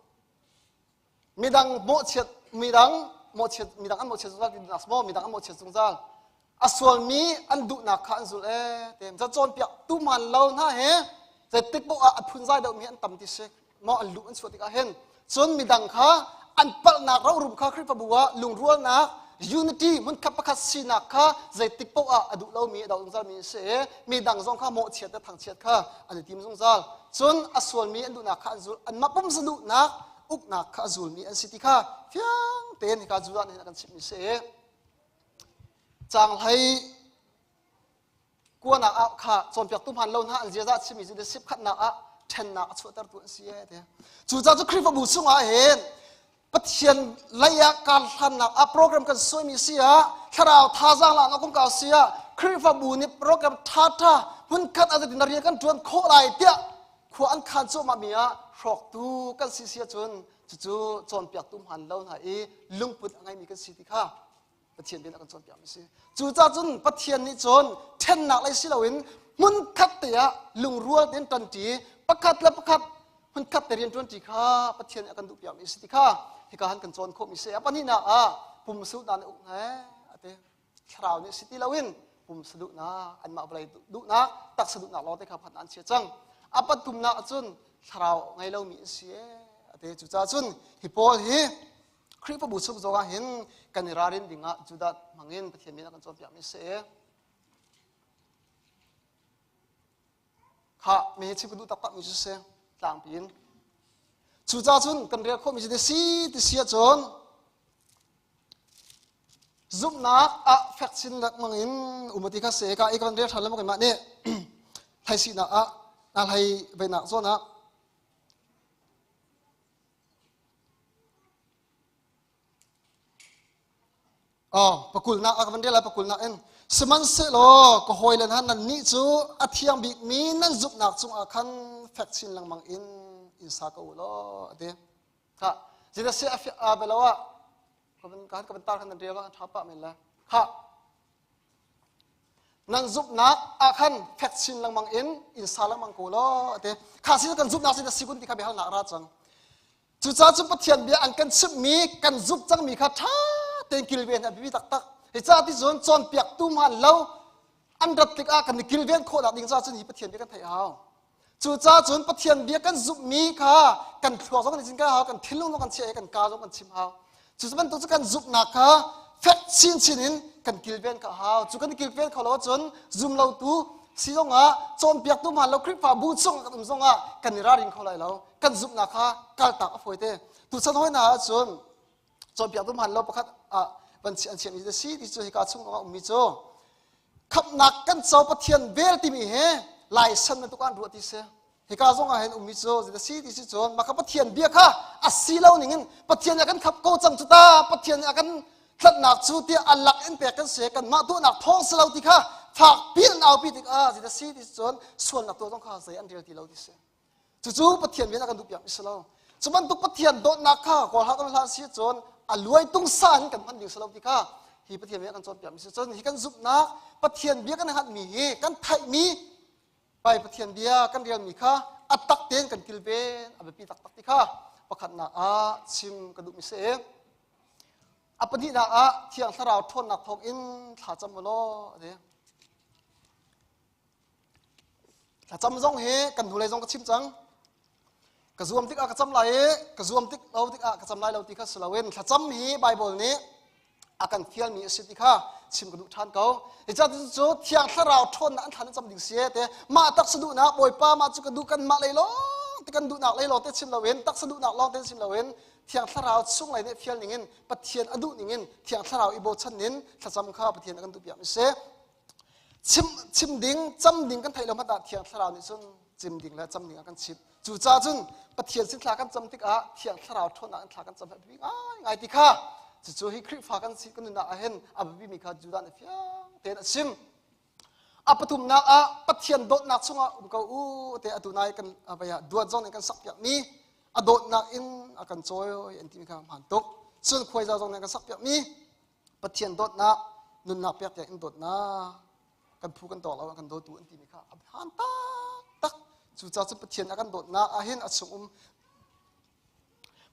midang mawhchiat midang mawhchiat midang an mawhchiat zungzal ti duhnak maw midang an mawhchiat zungzal a sualmi an duhnak kha an zul e tem ca cawnpiak tu man lo hna he zeitik poh ah a phun zai deuh mi an tam ti si maw an luh an chuah tikah hin cun midang kha an palhnak rorum kha Khrihfabu ah lungrualnak unity hmunkhat pakhat sinak kha zeitik paoh ah a duh lomi a do zungzalmi a si i midang zong kha mawhchiat le thangchiat kha an i tim zungzal cun a sualmi an duhnak kha an zul anmah pumsa duhnak uknak kha a zulmi an si ti kha fiang tein hika Judah nih a kan chimhmi si i canghlei kuanak ah kha cawnpiaktu hmaan lo hna an ziaza chimmi cu sip khatnak ah ṭhennak a chuahtertu an si ee ti. Cucaah cu Khrihfabu chungah hin Pathian lei ah kar hlannak ah program kan suaimi si ah thlarau thazaang laknak kongkau si ah Khrihfabu nih program ṭhaṭha hmunkhat ah zeitin rian kan ṭuan khawh lai tiah khua an khan cuahmah mi ah hrawktu kan si si ahcun cucu cawnpiaktu hmaan lo hna i lungput a ngeimi kan si ti kha Pathian bia a kan cawnpiakmi si. Cucaah cun Pathian nih cun ṭhennak lei si loin hmunkhat te ah lungrual tein ṭanṭi pakhat le pakhat hmunkhat te rian ṭuanṭi kha Pathian nih a kan duhpiakmi si ti kha hika han kan cawn khawhmi si. A pahnihnak ah pumsa duhnak nih uk hna a ti. Thlarau nih si ti loin pumsa duhnak, anmah vawlei duhnak, taksa duhnak lawng te kha phat an chia cang. A pathumnak ah cun thlarau ngei lomi an si a ti. Cucaah cun hi Paul hi Khrihfabu chung zongah hin kan i ralrin dingah Judah hmangin Pathian min a kan cawnpiakmi si. Kha mi hi chim ka duh taktakmi cu si tlangpi in. Cucaah cun kan rel khawhmi cu si ti si ahcun zumhnak ah fek chin lengmang in umati kha si ka i kan rel ṭhan le keimah nih hlaisinak ah na hlei veinak zawn ah Oh, pakulnak a kan rel lai pakulnak in sihmanhsehlaw ka hawile hna nannih cu a thiang bikmi nan zumhnak cungah khan fek chin lengmang in in sa ko u law a ti. Kha zeidah si a belo ah ka kan tar khan nan rel ka tha pah men la. Kha nan zumhnak ah khan fek chin lengmang in in sa lengmang ko law a ti. Kha si kan zumhnak si si kun ti kha biahalnak ra cang. Cucaah cu Pathian bia an kan chimhmi kan zumh cangmi kha ṭha tein kilven a biapi taktak. Hi ca ti cun cawnpiaktu hmaan lo an rat tikah kan i kilven khawhnak ding caah cun hi Pathian bia kan theih a hau. Cucaah cun Pathian bia kan zumhmi kha kan thluak zong kan i cinken a hau, kan thinlung zong kan chiah i kan kaa zong kan chim hau. Cu bantuk cu kan zumhnak kha fek chinchin in kan kilven kha a hau. Cu kan i kilven kho lo ahcun zum lotu si zongah cawnpiaktu hmaan lo Khrihfabu chung kan um zongah kan i ralring kho lai lo. Kan zumhnak kha kaltak a fawi te. Tuchan hoi hna ahcun cawnpiaktu hmaan lo pakhat ah van an chiahmi cu si ti cu hika chung ah ummi cu khamhnak kan co Pathian vel timi he laisan bantuk an ruah ti si. Hika zong ah hin ummi cu zeidah si ti si cun mah kha Pathian bia kha a si lo ning in Pathian nih a kan khap ko cang cu ta Pathian nih a kan tlanhnak cu tiah a lak in pek kan si kanmah duhnak thawng si lo ti kha fak piin an aupi tikah zeidah si ti si cun sualnak tuah zong kha zei an rel ti lo ti si. Cucu Pathian bia kan duh piak mi si lo. Cu bantuk Pathian dawtnak kha kawl hlah kan hlah si cun a luai tung sa in kan hman ding si lo ti kha hi Pathian bia kan cawnpiak mi si cun hi kan zumhnak Pathian bia kan hngalhmi hi kan theihmi Pai Pathian bia kan relmi kha a tak tein kan kilven a biapi taktak ti kha pakhatnak ah chim ka duhmi si. A pahnihnak ah Thiang Thlarau ṭhawnnak thawngin thla cam u law a ti. Thlacam zong hi kan hnulei zong ka chim cang. Ka zuam tikah ka cam lai i ka zuam tik lo tikah ka cam lai lo ti kha si loin thlacam hi Baibal nih a kan fialmi a si ti kha chim ka duh ṭhan ko. Hi cu Thiang Thlarau ṭhawnnak an thlan in cam ding si te mah taksa duhnak Bawipa mah cu ka duh kan mah lei lawng te kan duhnak lei lawng te chim loin taksa duhnak lawng te chim loin Thiang Thlarau chung lei nih fial ningin Pathian a duh ningin Thiang Thlarau i bochan in thlacam kha Pathian a kan duh piak mi si. Chim chim ding cam ding kan theih lo hmanh ah Thiang Thlarau nih cun chim ding le cam ding a kan chimh. Cucaah cun Pathian sin thla kan cam tikah Thiang Thlarau ṭhawnnak in thla kan cam a biapi ngaingai ti kha cucu hi Khrihfa kan si kan nunnak ah hin a biapimi kha Judah nih fiang tein a chim. A pathumnak ah Pathian dawtnak chungah um ko u te atu nai kan vei ah duat zong nih kan sakpiakmi a dawtnak in a kan cawi an timi kha hmaan tuk. Cun khuaiza zong nih kan sakpiakmi Pathian dawtnak nunnak pek tiang in dawtnak kan phu kan tawk lo kan dawtu an timi kha a hmaan taktak. Cucaah cun Pathian a kan dawtnak ahhin a chung um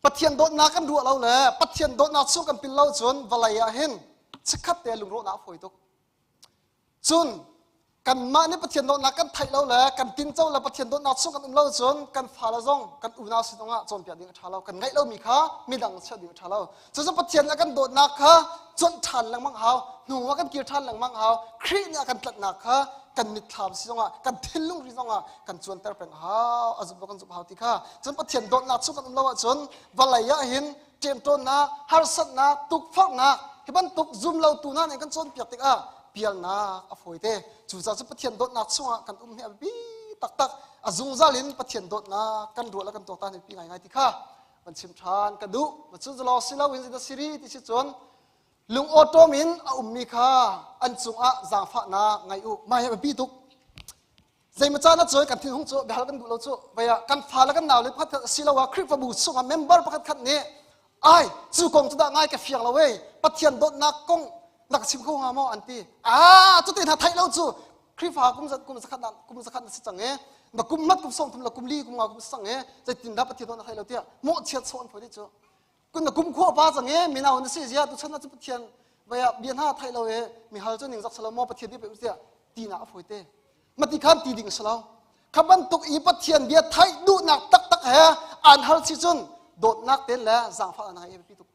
Pathian dawtnak kan ruah lo le Pathian dawtnak chung kan pil lo cun vawlei ah hin chikkhat te lungrawhnak a fawi tuk. Cun kanmah nih Pathian dawtnak kan theih lo le kan tinco le Pathian dawtnak chung kan um lo cun kan fale zong kan unau sin zongah cawnpiak ding a ṭha lo. Kan ngeih lomi kha midang chiah ding a ṭha lo. Cucu Pathian nih a kan dawtnak kha cuanh ṭhan lengmang hau, hnu ah kan kir ṭhan lengmang hau. Khrih nih a kan tlanhnak kha kan mitthlam si zongah kan thinlung ri zongah kan cuanter peng hau, a zumh kan zumh hau ti kha. Cun Pathian dawtnak chung kan um lo ahcun vawlei ah hin ṭemṭawnnak, harsatnak, tukforhnak hi bantuk zum lotu hna nih kan cawnpiak tikah pialnak a fawi te. Cucaah cu Pathian dawtnak chungah kan um hi a biapi taktak. A zungzal in Pathian dawtnak kan ruah le kan tuaktan hi biapi ngaingai ti kha van chim ṭhan ka duh. Cun zalaw si loin zeidah siri ti si cun lung awṭawm in a ummi kha an cungah zaangfahnak ngei u. Mah hi a biapi tuk. Zeimaw caan ah cun kan thinhung cu biahal kan duh lo cu vei ah kan fale kan naule pakhat khat asiloah Khrihfabu chungah member pakhat khat nih ai cu kong cu dah ngai ka fiang lo ei Pathian dawtnak kong na ka chim kho hnga maw an ti ah cuti hna theih lo cu Khrihfa kum kum zakhat kum zakhat na si cang e na kum mat kum sawm thum la kum li kum nga kum sang e zeitin dah Pathian dawtnak theih lo tiah mawhchiat sawh an phoi cu kun na kum khua pa cang e mina na si zia tu chan cu Pathian vaya bia hna thai lo e mi hal cu ning zak salo maw Pathian bia pe tiah ti na a foi te mati khan ti ding salo kha bantuk i Pathian bia thai duhnak taktak he an hal si cun dawtnak ten le zaangfah na e pi tuk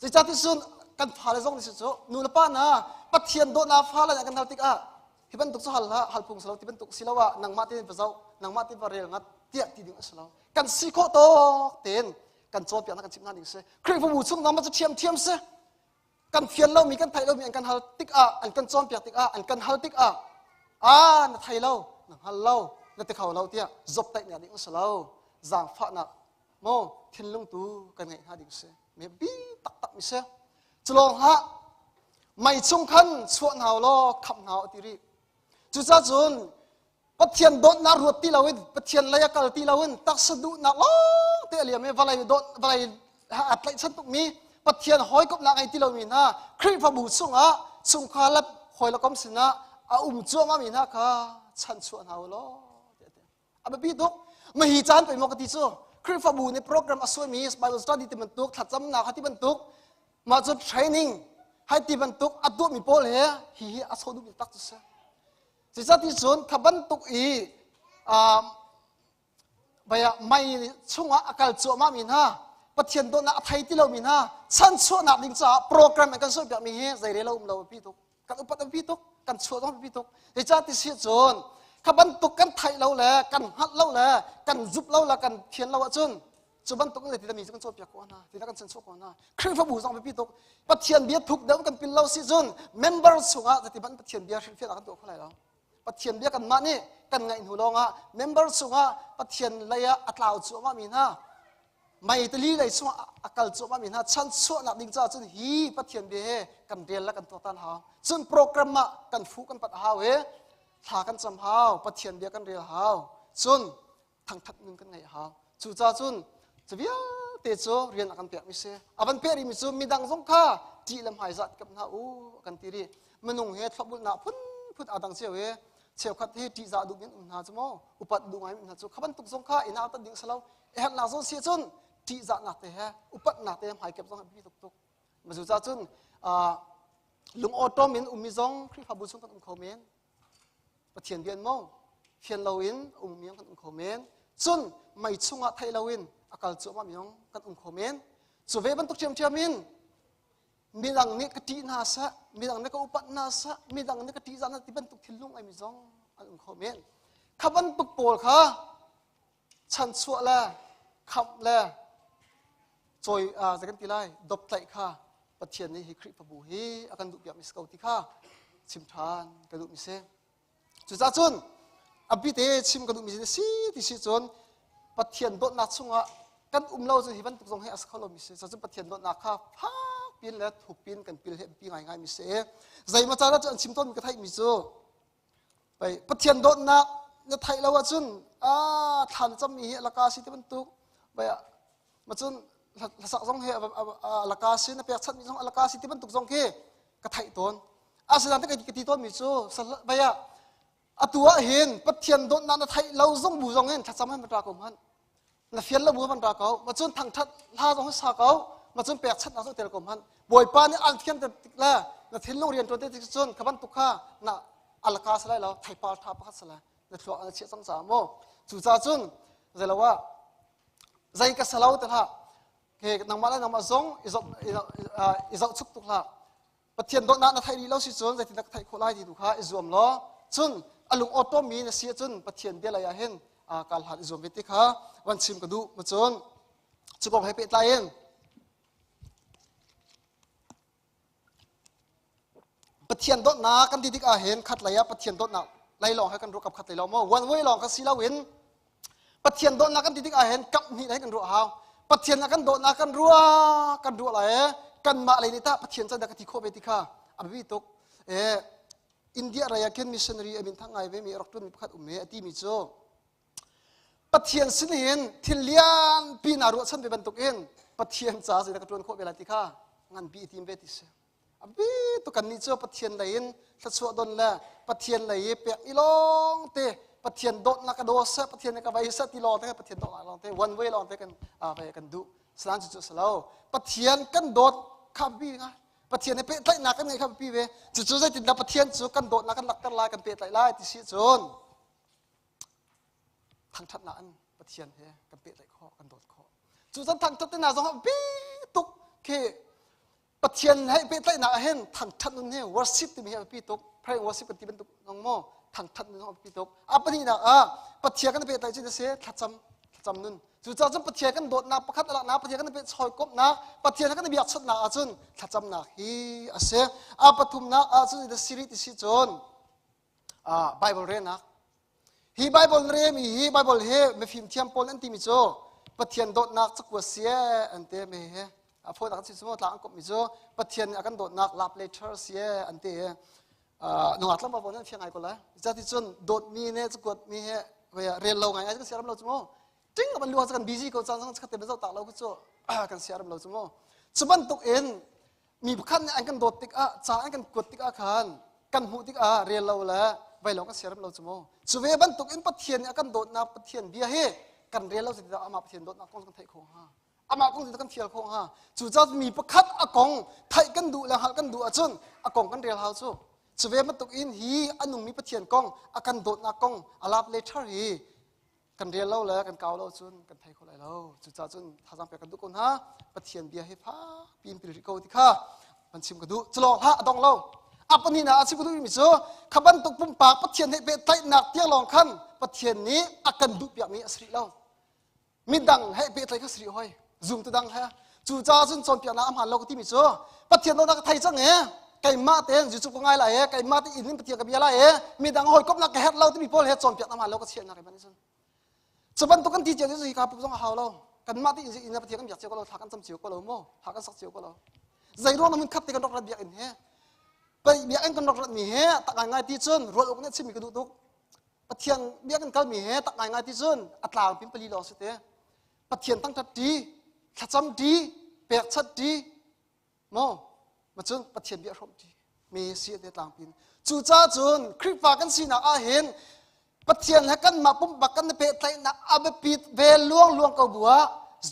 zeicah ti cun kan fale zong ni si cu nu le pa na Pathian dawtnak fale kan hal tikah hi bantuk cu hal hlah hal phung salo ti bantuk si lo ah nangmah tein va zoh nangmah tein va rel ngat tiah ti ding a si lo kan si khawh tawk tein kan cawnpiaknak kan chimh hna ding si Khrihfabu chung zong cu ṭhiamṭhiam si kan fian lomi kan theih lomi an kan hal tikah an kan cawnpiak tikah an kan hal tikah ah na thei lo na hngal lo na ti kho lo tiah zop taih nek ding si lo zaangfahnak maw thinlung tu kan ngeih hna ding si me bi taktak mi si culawng hlah mei chung khan chuah hna law khamh hna ti rih cucaah cun Pathian dawtnak ruat ti loin Pathian lei a kal ti loin taksa duhnak lawng te a liam i vawlei dawt vawlei a tlaihchan tukmi Pathian hawikomhnak ngei ti lomi hna Khrihfabu chungah chungkhar le hawi le kom sinah a um cuahmah mi hna kha chanchuah hna u law a biapi tuk mahi caan pei maw ka ti cu Khrihfabu nih program a suaimi Bible study ti bantuk thlacamnak ha ti bantuk mah cu training hai ti bantuk a tuahmi pawl he hi hi a so duhmi tak cu si Zeicahti cun kha bantuk i mei chungah a kal cuahmahmi hna Pathian dawtnak a thei ti lomi hna chanchuahnak ding caah program an kan suahpiakmi hi zeirel a um lo a pi tuk kan upat a pi tuk kan chuah zong a pi tuk zeicahti si cun kha bantuk kan theih lo le kan hngalh lo le kan zup lo le kan thian lo ahcun cu bantuk in zeiti mi cu kan cawnpiak ko hna ti kan chanchuah ko hna Khrihfabu zong biapi tuk Pathian bia thuk deuh kan pil lo si cun member chungah zeiti hmanh Pathian bia hrilhfiah kan tuah kho lai lo Pathian bia kanmah nih kan ngaih hnu lawngah member chungah Pathian lei ah a tlau cuahmah mi hna mei tali lei chungah a kal cuahmah mi hna chanchuahnak ding caah cun hi Pathian bia he kan rel le kan tuaktan hau cun program ah kan fuh kan pat hau i thla kan cam hau Pathian bia kan rel hau cun thangthat nun kan ngeih hau cucaah cun cu vialte cu rian a kan pekmi si a van pek rihmi cu midang zong kha ṭih le hmaizah kap hna u a kan ti rih minung he thlopbulnak phunphun aa dang cio i cheukhat hi ṭihzah duh in um hna cu maw upat duh ngai um hna cu kha bantuk zong kha ina tat ding salo herhnak zong si cun ṭihzahnak te he upatnak te hmaikep zong a biapi tuk tuk cucaah cun lung awṭawm in ummi zong Khrihfabu chung kan um kho men Pathian bian maw? Fian loin um mi kan um kho men. Cun mei chungah theih loin a kal cuahmah mi kan um kho men. Cu ve bantuk ṭhiamṭhiam in midang nih ka ṭih hna seh, midang nih ka upat hna seh, midang nih ka ṭihzah hna ti bantuk thinlung ai mi zong an um kho men. Kha bantuk pawl kha chanchuah le khamh le cawi zei kan ti lai doptlaih kha Pathian nih hi Khrihfabu hi a kan duhpiak mi si ko ti kha chim ṭhan ka duh mi si. Cucaah cun a bite chim ka duhmi si ti si cun Pathian dawtnak chungah kan um lo cu hi bantuk zong hi a si kho lomi si. Cucun Pathian dawtnak kha fak pin le thuk pin kan pil he pi ngaingai mi si. Zeimaw caan ah cun an chim tawnmi ka theihmi cu pei Pathian dawtnak na theih lo ahcun a thlan cammi hi alaka si ti bantuk bai ma cun hlasak zong hi alaka si na pekchanhmi zong alaka si ti bantuk zong khi ka theih tawn. Asinain ka ti tawnmi cu bai ah atu ah hin Pathian dawtnak na theih lo zong bu zong in thlacam han ra ko hmanh na fian lo bu van ra ko ma cun thangthat hla zong sa ko ma cun pekchanhnak zong tel ko hmanh Bawipa nih an thiam tik le na thinlung rian tuan te tik cun kha bantuk kha na alaka salai lo theipar tha pakhat salai na thluak na chiah cang caah mu cucaah cun zeilo ah zei ka salo te hlah ke nangmah le nangmah zong i zoh chuk tuk hlah Pathian dawtnak na theih rih lo si cun zeitindah ka theih khawh lai ti tu kha i zuam law cun a lung awtawmmi na si ahcun Pathian bia lei ah hin kal hlan i zuam ve ti kha van chim ka duh ma cun cu kong he pehtlai in Pathian dawtnak kan ti tik ah hin khat lei ah Pathian dawtnak lei lawng he kan ruah kap khat lei lawng maw one way lawng kha si lo in Pathian dawtnak kan ti tik ah hin kap hnih lei kan ruah hau. Pathian a kan dawtnak kan ruah kan ruah lai e kanmah lei nih tah Pathian can dah ka ti khawh ve ti kha a biapi tuk. E India rai ah khin missionary a min thang ngai ve mi rak ṭuan mi pakhat um he a ti mi cu Pathian sinin thil lian pi naa ruahchan ve bantuk in Pathian ca zeidah ka ṭuan khawh ve lai ti kha ngan bi i tim ve ti si. A bi tuk kannih cu Pathian lei in thluachuah don le Pathian lei i pek i lawng te Pathian dawtnak ka daw seh Pathian ka vai seh ti lawng te Pathian dawtnak lawng te one way lawng te kan vai kan duh salan cu cu salo Pathian kan dawt kha bi nga Pathian he pehtlaihnak kan ngeih kha pi ve cucu zeitindah Pathian cu kan dawtnak kan lakter lai kan pehtlaih lai ti si cun thangṭhatnak in Pathian he kan pehtlaih khawh kan dawt khawh cu cun thangṭhat te na zong bi tuk khi Pathian he pehtlaihnak ah hin thangṭhat nun hi worship timi hi a biapi tuk. Pray worship kan ti bantuk nong maw thangṭhat nun a biapi tuk. A pahnihnak ah Pathian kan pehtlaih cu si thlacam thlacam nun. Cucaah cun Pathian kan dawtnak pakhat a laknak Pathian kan pehchawikomhnak Pathian kan biakchanhnak ahcun thlacamnak hi a si. A pathumnak ahcun the series ti si cun Bible relnak. Hi Bible na relmi hi Bible hi mifim thiam pawl an timi cu Pathian dawtnak cakuat si an ti mi hi a fawi tak si cu tlang an komhmi cu Pathian nih a kan dawtnak love letter si an ti nungak tlangval pawl an fiang ngai ko lai cati cun dawtmi ne cakuat mi he rel lo ngai ngai kan siaram lo cu mu ting ban lu kan busy ko caan khat te ban zoh tak lo cu kan siaram lo cu mu cu bantuk in Mi pakhat nih an kan dawt tikah, ca an kan kuat tikah khan kan hmuh tikah rel lo le vai lo kan siarem lo cu mu. Cu ve bantuk in Pathian nih a kan dawtnak Pathian bia hi kan rel lo zeitindah amah Pathian dawtnak kong kan theih khawh hnga? Amah kong kan fial khawh hnga? Cucaah mi pakhat a kong theih kan duh le hngalh kan duh ahcun a kong kan rel hau cu. Cu ve bantuk in hi a nungmi Pathian kong, a kan dawtnak kong, a love letter hi kan rel lo le kan kau lo cun kan thei kho lai lo cucaah cun thazaang pek kan duh ko hna pathian bia hi fak piin pil rih ko ti kha van chim ka duh culawng hlah a dong lo a pahnihnak a chim ka duhmi cu kha bantuk pumpak pathian he pehtlaihnak tiang lawng khan pathian nih a kan duh piakmi a si rih lo midang he pehtlaih kha si rih hoi zumtu dang he cucaah cun cawnpiaknak a hmaan lo ka timi cu pathian dawtnak ka thei cang e keimah tein Jesuh ka ngai lai e keimah te inn in pathian ka bia lai e midang hawikomhnak ka herh lo timi pawl he cawnpiak na hmaan lo ka chiahnak i ban cun cu bantuk kan ti cio cu hi ka pup zong a hau lo kanmah te inn in pathian kan biak cio ko lo thla kan cam cio ko lo mu thla kan sak cio ko lo zei ruang na mun khat te kan rak rat biakinn he pei biakinn kan rak rat mi he tak ngai ngai ti cun rual uk nih chimmi ka duh tuk pathian biakinn kal mi he tak ngai ngai ti cun a tlang pin pali lawng si te Pathian thangṭhat ṭi, thlacam ṭi, pekchanh ṭi, maw ma cun Pathian bia hrawmh ṭi mi si te tlangpin. Cucaah cun Khrihfa kan sinak ah hin Pathian he kanmah pumpak kan i pehtlaihnak a biapit ve luangluang ko bu ah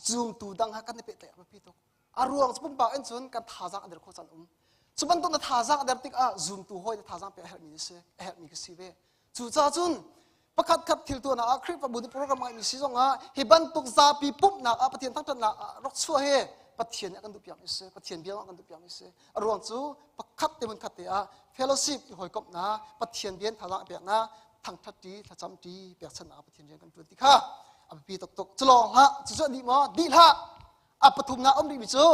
zumtu dang he kan i pehtlaih a biapi tuk. A ruang cu pumpak in cun kan thazaang a der khawh caan um. Cu bantuk na thazaang a der tikah zumtu hawi na thazaang pek a herhmi na si, a herhmi ka si ve. Cucaah cun. Pakhat khat thil tuahnak ah Khrihfabu nih program ngai mi si zong ah hi bantuk zapi pumhnak ah Pathian thangṭhatnak ah rak chuah hi Pathian nih a kan duhpiak mi si. Pathian bia a kan duhpiak mi si. A ruang cu pakhat te hmun khat te ah fellowship i hawikomhnak Pathian bia in thazaang peknak thangṭhat ṭi thlacam ṭi pekchanhnak ah Pathian rian kan ṭuan ti kha a biapi tuk tuk. Cu lawng hlah, cu cu dih maw? Dih hlah. A pathumnak um rih mi cu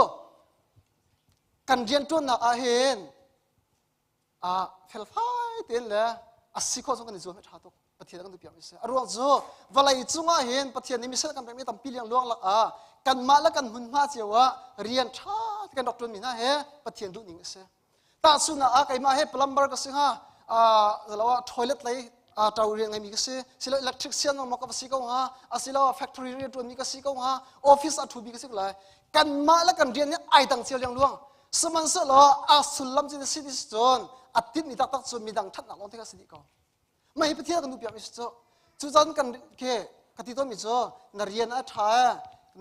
kan rianṭuannak ah hin a felfai tein le a si khawh chung kan i zuam hi ṭha tuk. Pathian kan duhpiak mi si. A ruang cu vawlei cungah hin Pathian nih misal kan pekmi tampi liang luang lak ah kanmah le kan hmunhma cio ah rian ṭha kan rak ṭuan mi hna he Pathian duh ning a si. Tahchunhnak ah keimah he plumber ka si hnga, zalo ah toilet lei ṭo rian ngeimi ka si, silo electrician maw ka va si ko hnga, asiloah factory rian ṭuanmi ka si ko hnga, office a ṭhumi ka si ko lai. Kanmah le kan rian nih ai dang cio liangluang. Sihmanhsehlaw a sullam cu na si ti si cun a tinhmi taktak cu midang ṭhatnak lawng te kha si dih ko. Mah hi Pathian kan duhpiakmi si cu. Cucaah kan ke ka ti tawnmi cu na rian a ṭha e,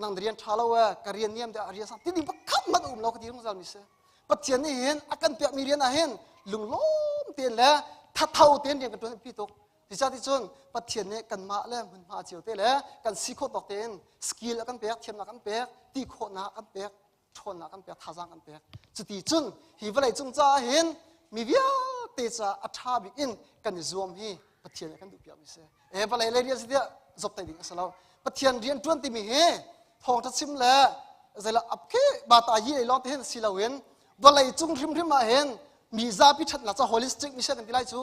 nang na rian ṭha lo e, ka rian niam deuh a rian sang ti ding pakhat hmanh a um lo ka ti zungzal mi si. Pathian nih hin a kan piakmi rian ah hin lunglawm tein le thatho tein rian kan ṭuan pi tuk. Cucaah ti cun Pathian nih kanmah le hmunhma cio te le kan si khawh tawk tein skill a kan pek, thiamnak kan pek, ti khawhnak kan pek, ṭhawnnak kan pek, thazaang kan pek. Cuti cun hi vawlei cung caah hin mi vialte caah a ṭha bik in kan i zuam hi Pathian nih a kan duhpiakmi si. E vawlei lei rian si tiah zop tai ding a si lo. Pathian rian ṭuan timi hi thawngṭha chim le zeila apkhe bata yi lei lawng te hin si loin vawlei cung hrimhrim ah hin mi zapi ṭhatnak ca holistic mission kan ti lai cu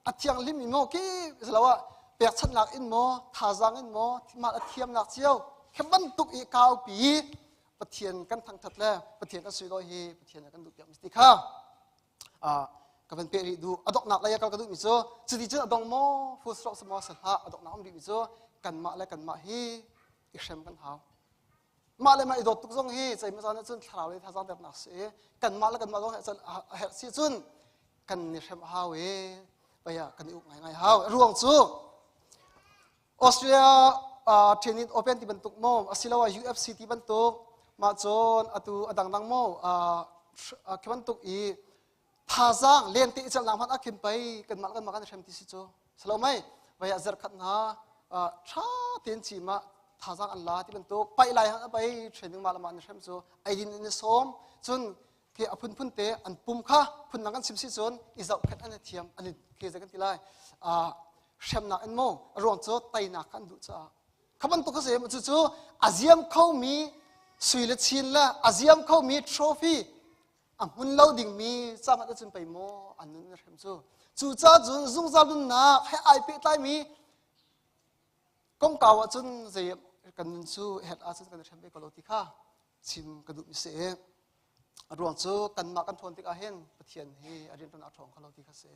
a thianghlim in maw ki zalo ah pekchanhnak in maw thazaang in maw mah a thiamnak cio khi bantuk i kaupi Pathian kan thangthat le Pathian kan sui hi Pathian kan duh piak mi ti kha ka van peh rih duh a donghnak lei kal ka duh mi cu cuti cun a dong maw full stop sa maw sa hlah a donghnak um rih mi cu kanmah le kanmah hi i hrem kan hau mah le mah i dawt tuk zong hi cei ma cun thlarau le thazaang peknak si i kanmah le kanmah zong a herh si cun kan i hrem a hau i paya kan i uk ngai ngai hau ruang cu Australia Tennis Open ti bantuk maw asiloah UFC ti bantuk mah cun atu a dangdang maw khi bantuk i thazaang lente i celnak hmanh ah khin pei kanmah kanmah kan i hrem ti si cu silo mei vai ah zarkhat hna tha tein cim ah thazaang an la ti bantuk paih lai hmanh pei training mah le mah an i hrem cu eidin in i sawm cun khi a phunphun te an pum kha phundang kan chim si cun i zohkhenh an i thiam an i khi zei kan ti lai hremnak in maw a ruang cu teinak kha an duh caah kha bantuk kha cu cu a ziam khomi sui le chin le a ziam khomi trophy a hmun lo dingmi camat ahcun pei maw an nun in hrem cu cu ca cun zungzal nunnak he ai pehtlaimi kongkau ahcun zei kan nun cu het ahcun kan i hrem ve ko lo ti kha chim ka duhmi si a ruang cu kanmah kan ṭhawn tikah hin Pathian hi a rianṭuan a ṭhawng kho lo ti kha si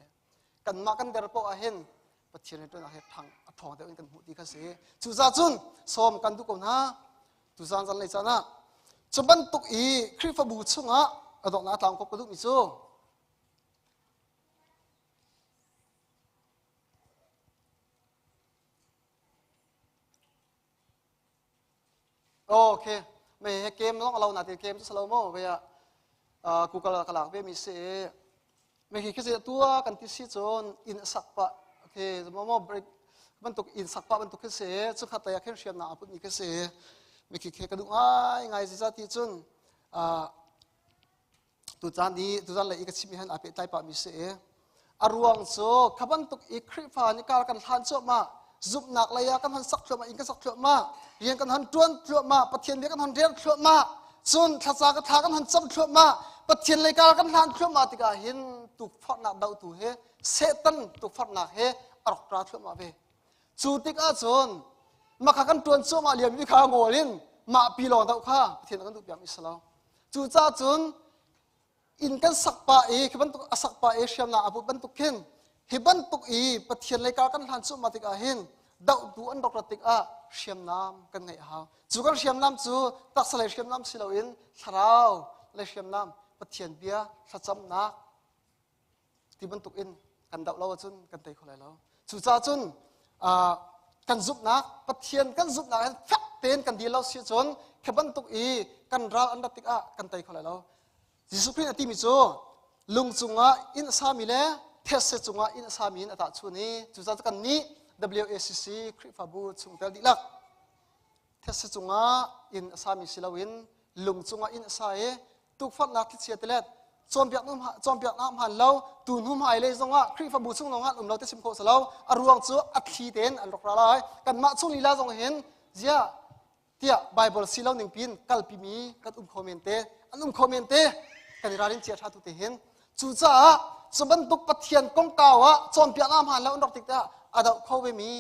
kanmah kan der poh ah hin Pathian rianṭuan hi ṭhang a ṭhawng deuh in kan hmuh ti kha si cucaah cun sawm kan duh ko hna tuzan zanlei caan ah cu bantuk i Khrihfabu chungah a donghnak tlang kop ka duhmi cu Okay. Me he kem long alo na ti kem chu salo mo ve a Google ka lak ve mi si me hi khi tua kan ti si chon in sak pa okay mo mo break bantuk in sak pa bantuk khi si chu khat ya khen hriam na aput ni khi si me khi khe ka du ngai ngai ji za ti chun Tucaan i tuzan lei i ka chimmi han aa pehtlai pahmi si i a ruang cu kha bantuk i Khrihfa nih kar kan hlan cuahmah zumhnak lei ah kan hon sak thluahmah inn kan sak thluahmah rian kan hon ṭuan thluahmah Pathian bia kan hon rel thluahmah cun thlaca ka thla kan hon cam thluahmah Pathian lei kar kan hlan thluahmah tikah hin tukforhnak dohtu he Satan tukforhnak he a rak ra thluahmah ve cu tikah cun maka kan ṭuan cuahmah liomi kha ngawl in mah pi lawng doh kha Pathian kan duh piakmi si lo Cucaah cun inn kan sak pah i khi bantuk a sak pah i hriamnam a put bantuk khin hi bantuk i Pathian lei kar kan hlan cuahmah tikah hin dohtu an rak rat tikah hriamnam kan ngeih a hau. Cu kan hriamnam cu taksa lei hriamnam si loin thlarau lei hriamnam Pathian bia thlacamnak ti bantuk in kan doh lo ahcun kan tei kho lai lo. Cucaah cun kan zumhnak Pathian kan zumhnak hin fek tein kan dil lo si cun khi bantuk i kan ral an rat tikah kan tei kho lai lo. Jesuh Khrih a timi cu lung cungah inn a sami le thetse cungah inn a sami in a tahchun i cucaah kan nih WACC Khrihfabu chungtel dihlak thetse cungah inn a sami si loin lung cungah inn a sa i tukforhnak thlichia tilet cawnpiaknak hmaan lo tu hnu hmai lei zongah Khrihfabu chung zongah um lo te chim khawh si lo. A ruang cu a thli tein an rak ra lai. Kanmah chung lila zong hin ziah tiah Bible si lo ning pin kalpi mi kan um kho men te, an um kho men te, kan i ralrin chia tha tu te hin. Cucaah cu bantuk Pathian kongkau ah cawnpiaknak hmaan lo an rak tik tikah a doh kho ve mi,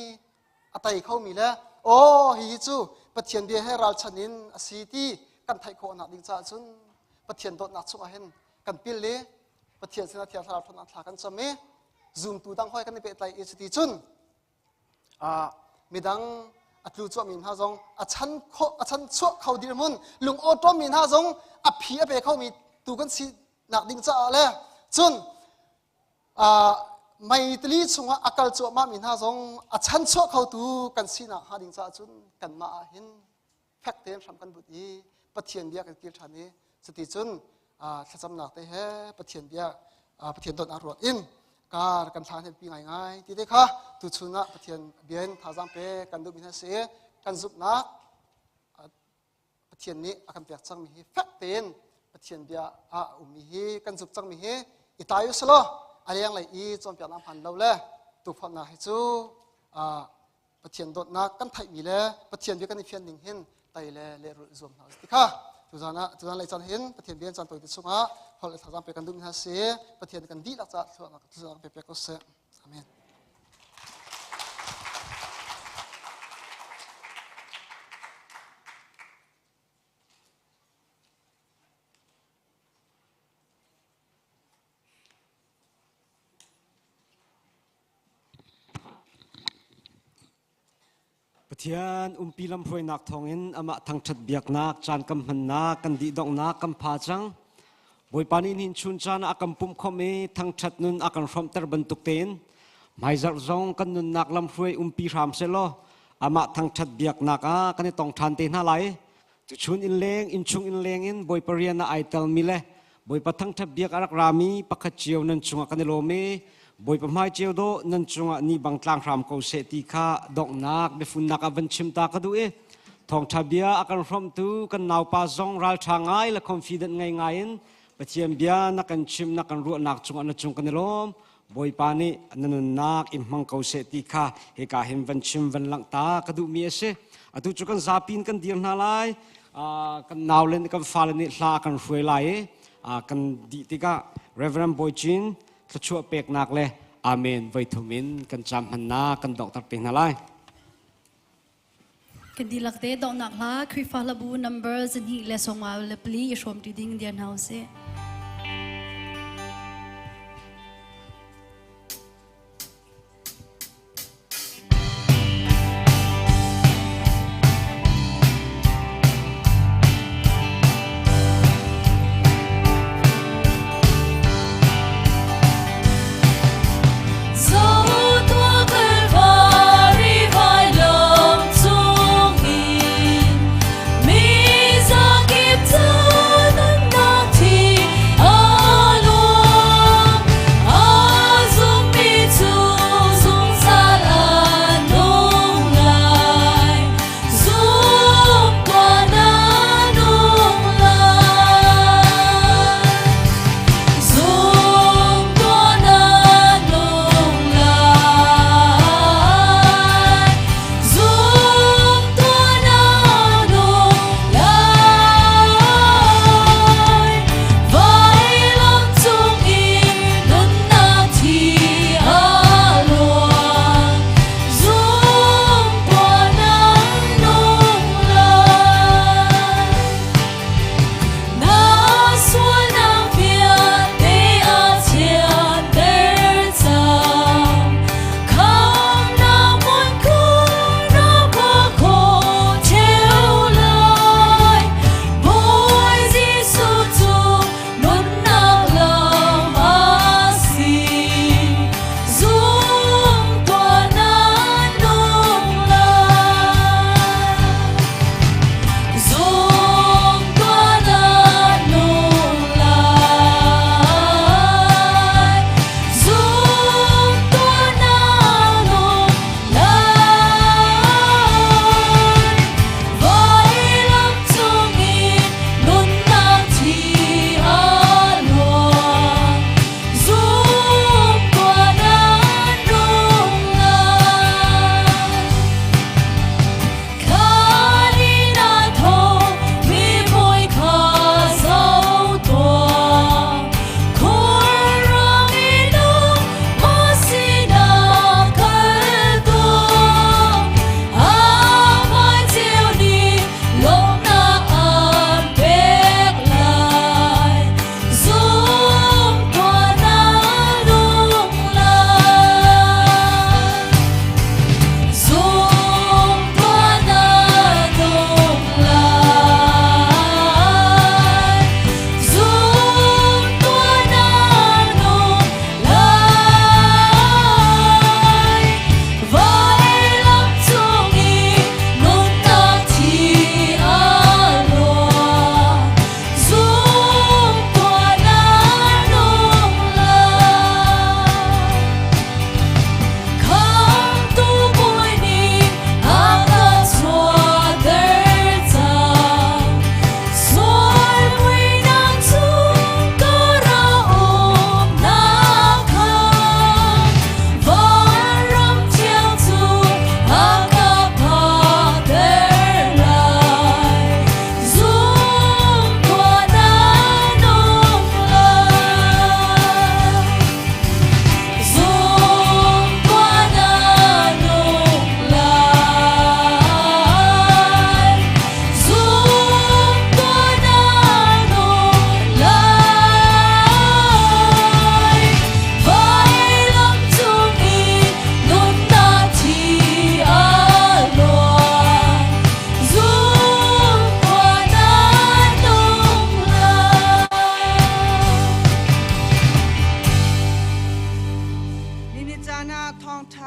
a tei kho mi le aw hihi cu Pathian bia he ralchan in a si ti kan theih khawh nak ding caah cun Pathian dawtnak chungah hin kan pil i Pathian sinah Thiang Thlarau ṭhawnnak thla kan cam i zumtu dang hoi kan i pehtlaih i cuti cun midang a tlu cuahmi hna zong a chan khawh a chan chuah kho dirhmun lung awṭawm mi hna zong a phi a pe khomi tu kan si nak ding caah le cun meitili chungah a kal cuahmah mi hna zong a chan chuah khotu kan sinak hnga ding caah cun kanmah ah hin fek tein hram kan but i Pathian bia kan kir ṭhan i cuti cun thlacamnak te he Pathian bia Pathian dawtnak ruat in kar kan thla pi ngai ngai ti te kha tuchun ah Pathian bia in thazaang pe kan duhmi hna si. Kan zumhnak Pathian nih a kan pek cangmi hi fek tein Pathian bia ah a ummi hi kan zumh cangmi hi i tlai usalaw a lenglei i cawnpiaknak hman lo le tukforhnak hi cu Pathian dawtnak kan theihmi le Pathian bia kan i fian ning hin tei le lehrulh zuam hna ti kha tuzan ah tuzan lei caan hin Pathian bia caan tawite chungah holh le thazaang pe kan duhmi hna si. Pathian kan dihlak caah thluachuahnak pe pek ko seh. Amen. Pathian umpi lamhruainak thawngin amah thangṭhat biaknak caan kan hmannak kan dihdonghnak kan pha cang. Bawipa nih nihin chun caan ah a kan pumh khawmh i thangṭhat nun a kan hrawmhter bantuk tein hmaizarh zong kan nunnak lamhruai umpi hram sehlaw amah thangṭhat biaknak ah kan i tong ṭhan te hna lai. Tuchun innleng innchung innleng in Bawipa rian ah ai telmi le Bawipa thangṭhat biak a rak rami pakhat cio nan cungah kan i lawm i Bawipa hmai cio dawh nan cungah ni bang tlang hram ko seh ti kha donghnak biafunnak ah van chim ta ka duh i thawngṭha bia a kan hrawmhtu kan naupa zong ralṭha ngai le confident ngei ngai in Pathian bia na kan chim na kan ruahnak cungah na cung kan i lawm. Bawipa nih na nunnak in hmang ko seh ti kha hika hin van chim van langhta ka duhmi a si. Atu cu kan zapi in kan dir hna lai. Kan naule nih kan fale nih hla kan hruai lai i kan dih tikah Reverend Bawi Cin thluachuah peknak le Amen voi thum in kan caam hmannak kan donghter te hna lai. Kan dihlak te donghnak hla Khrihfa hlabu number 254 i hrawm ti ding dir hna usih. Mi zakip cu nunnak thi.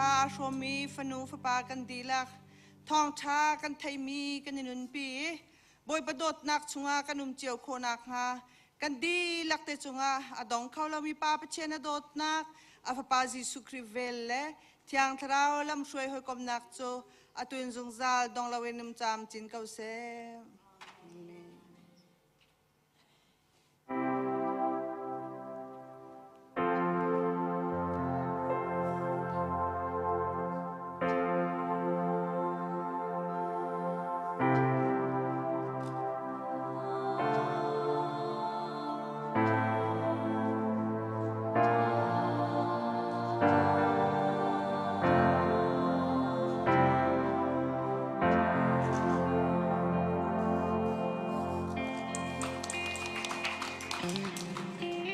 aa hrawmmi fanu fapa kan dihlak thawngṭha kan theimi kan i nunpi i Bawipa dawtnak chungah kan um cio khawh nakhnga kan dihlak te cungah a dong kho lomi Pa Pathian a dawtnak, a Fapa Jesuh Khrih vel le Thiang Thlarau lamhruai hawikomhnak cu atu in zungzal dong loin um camcin ko seh.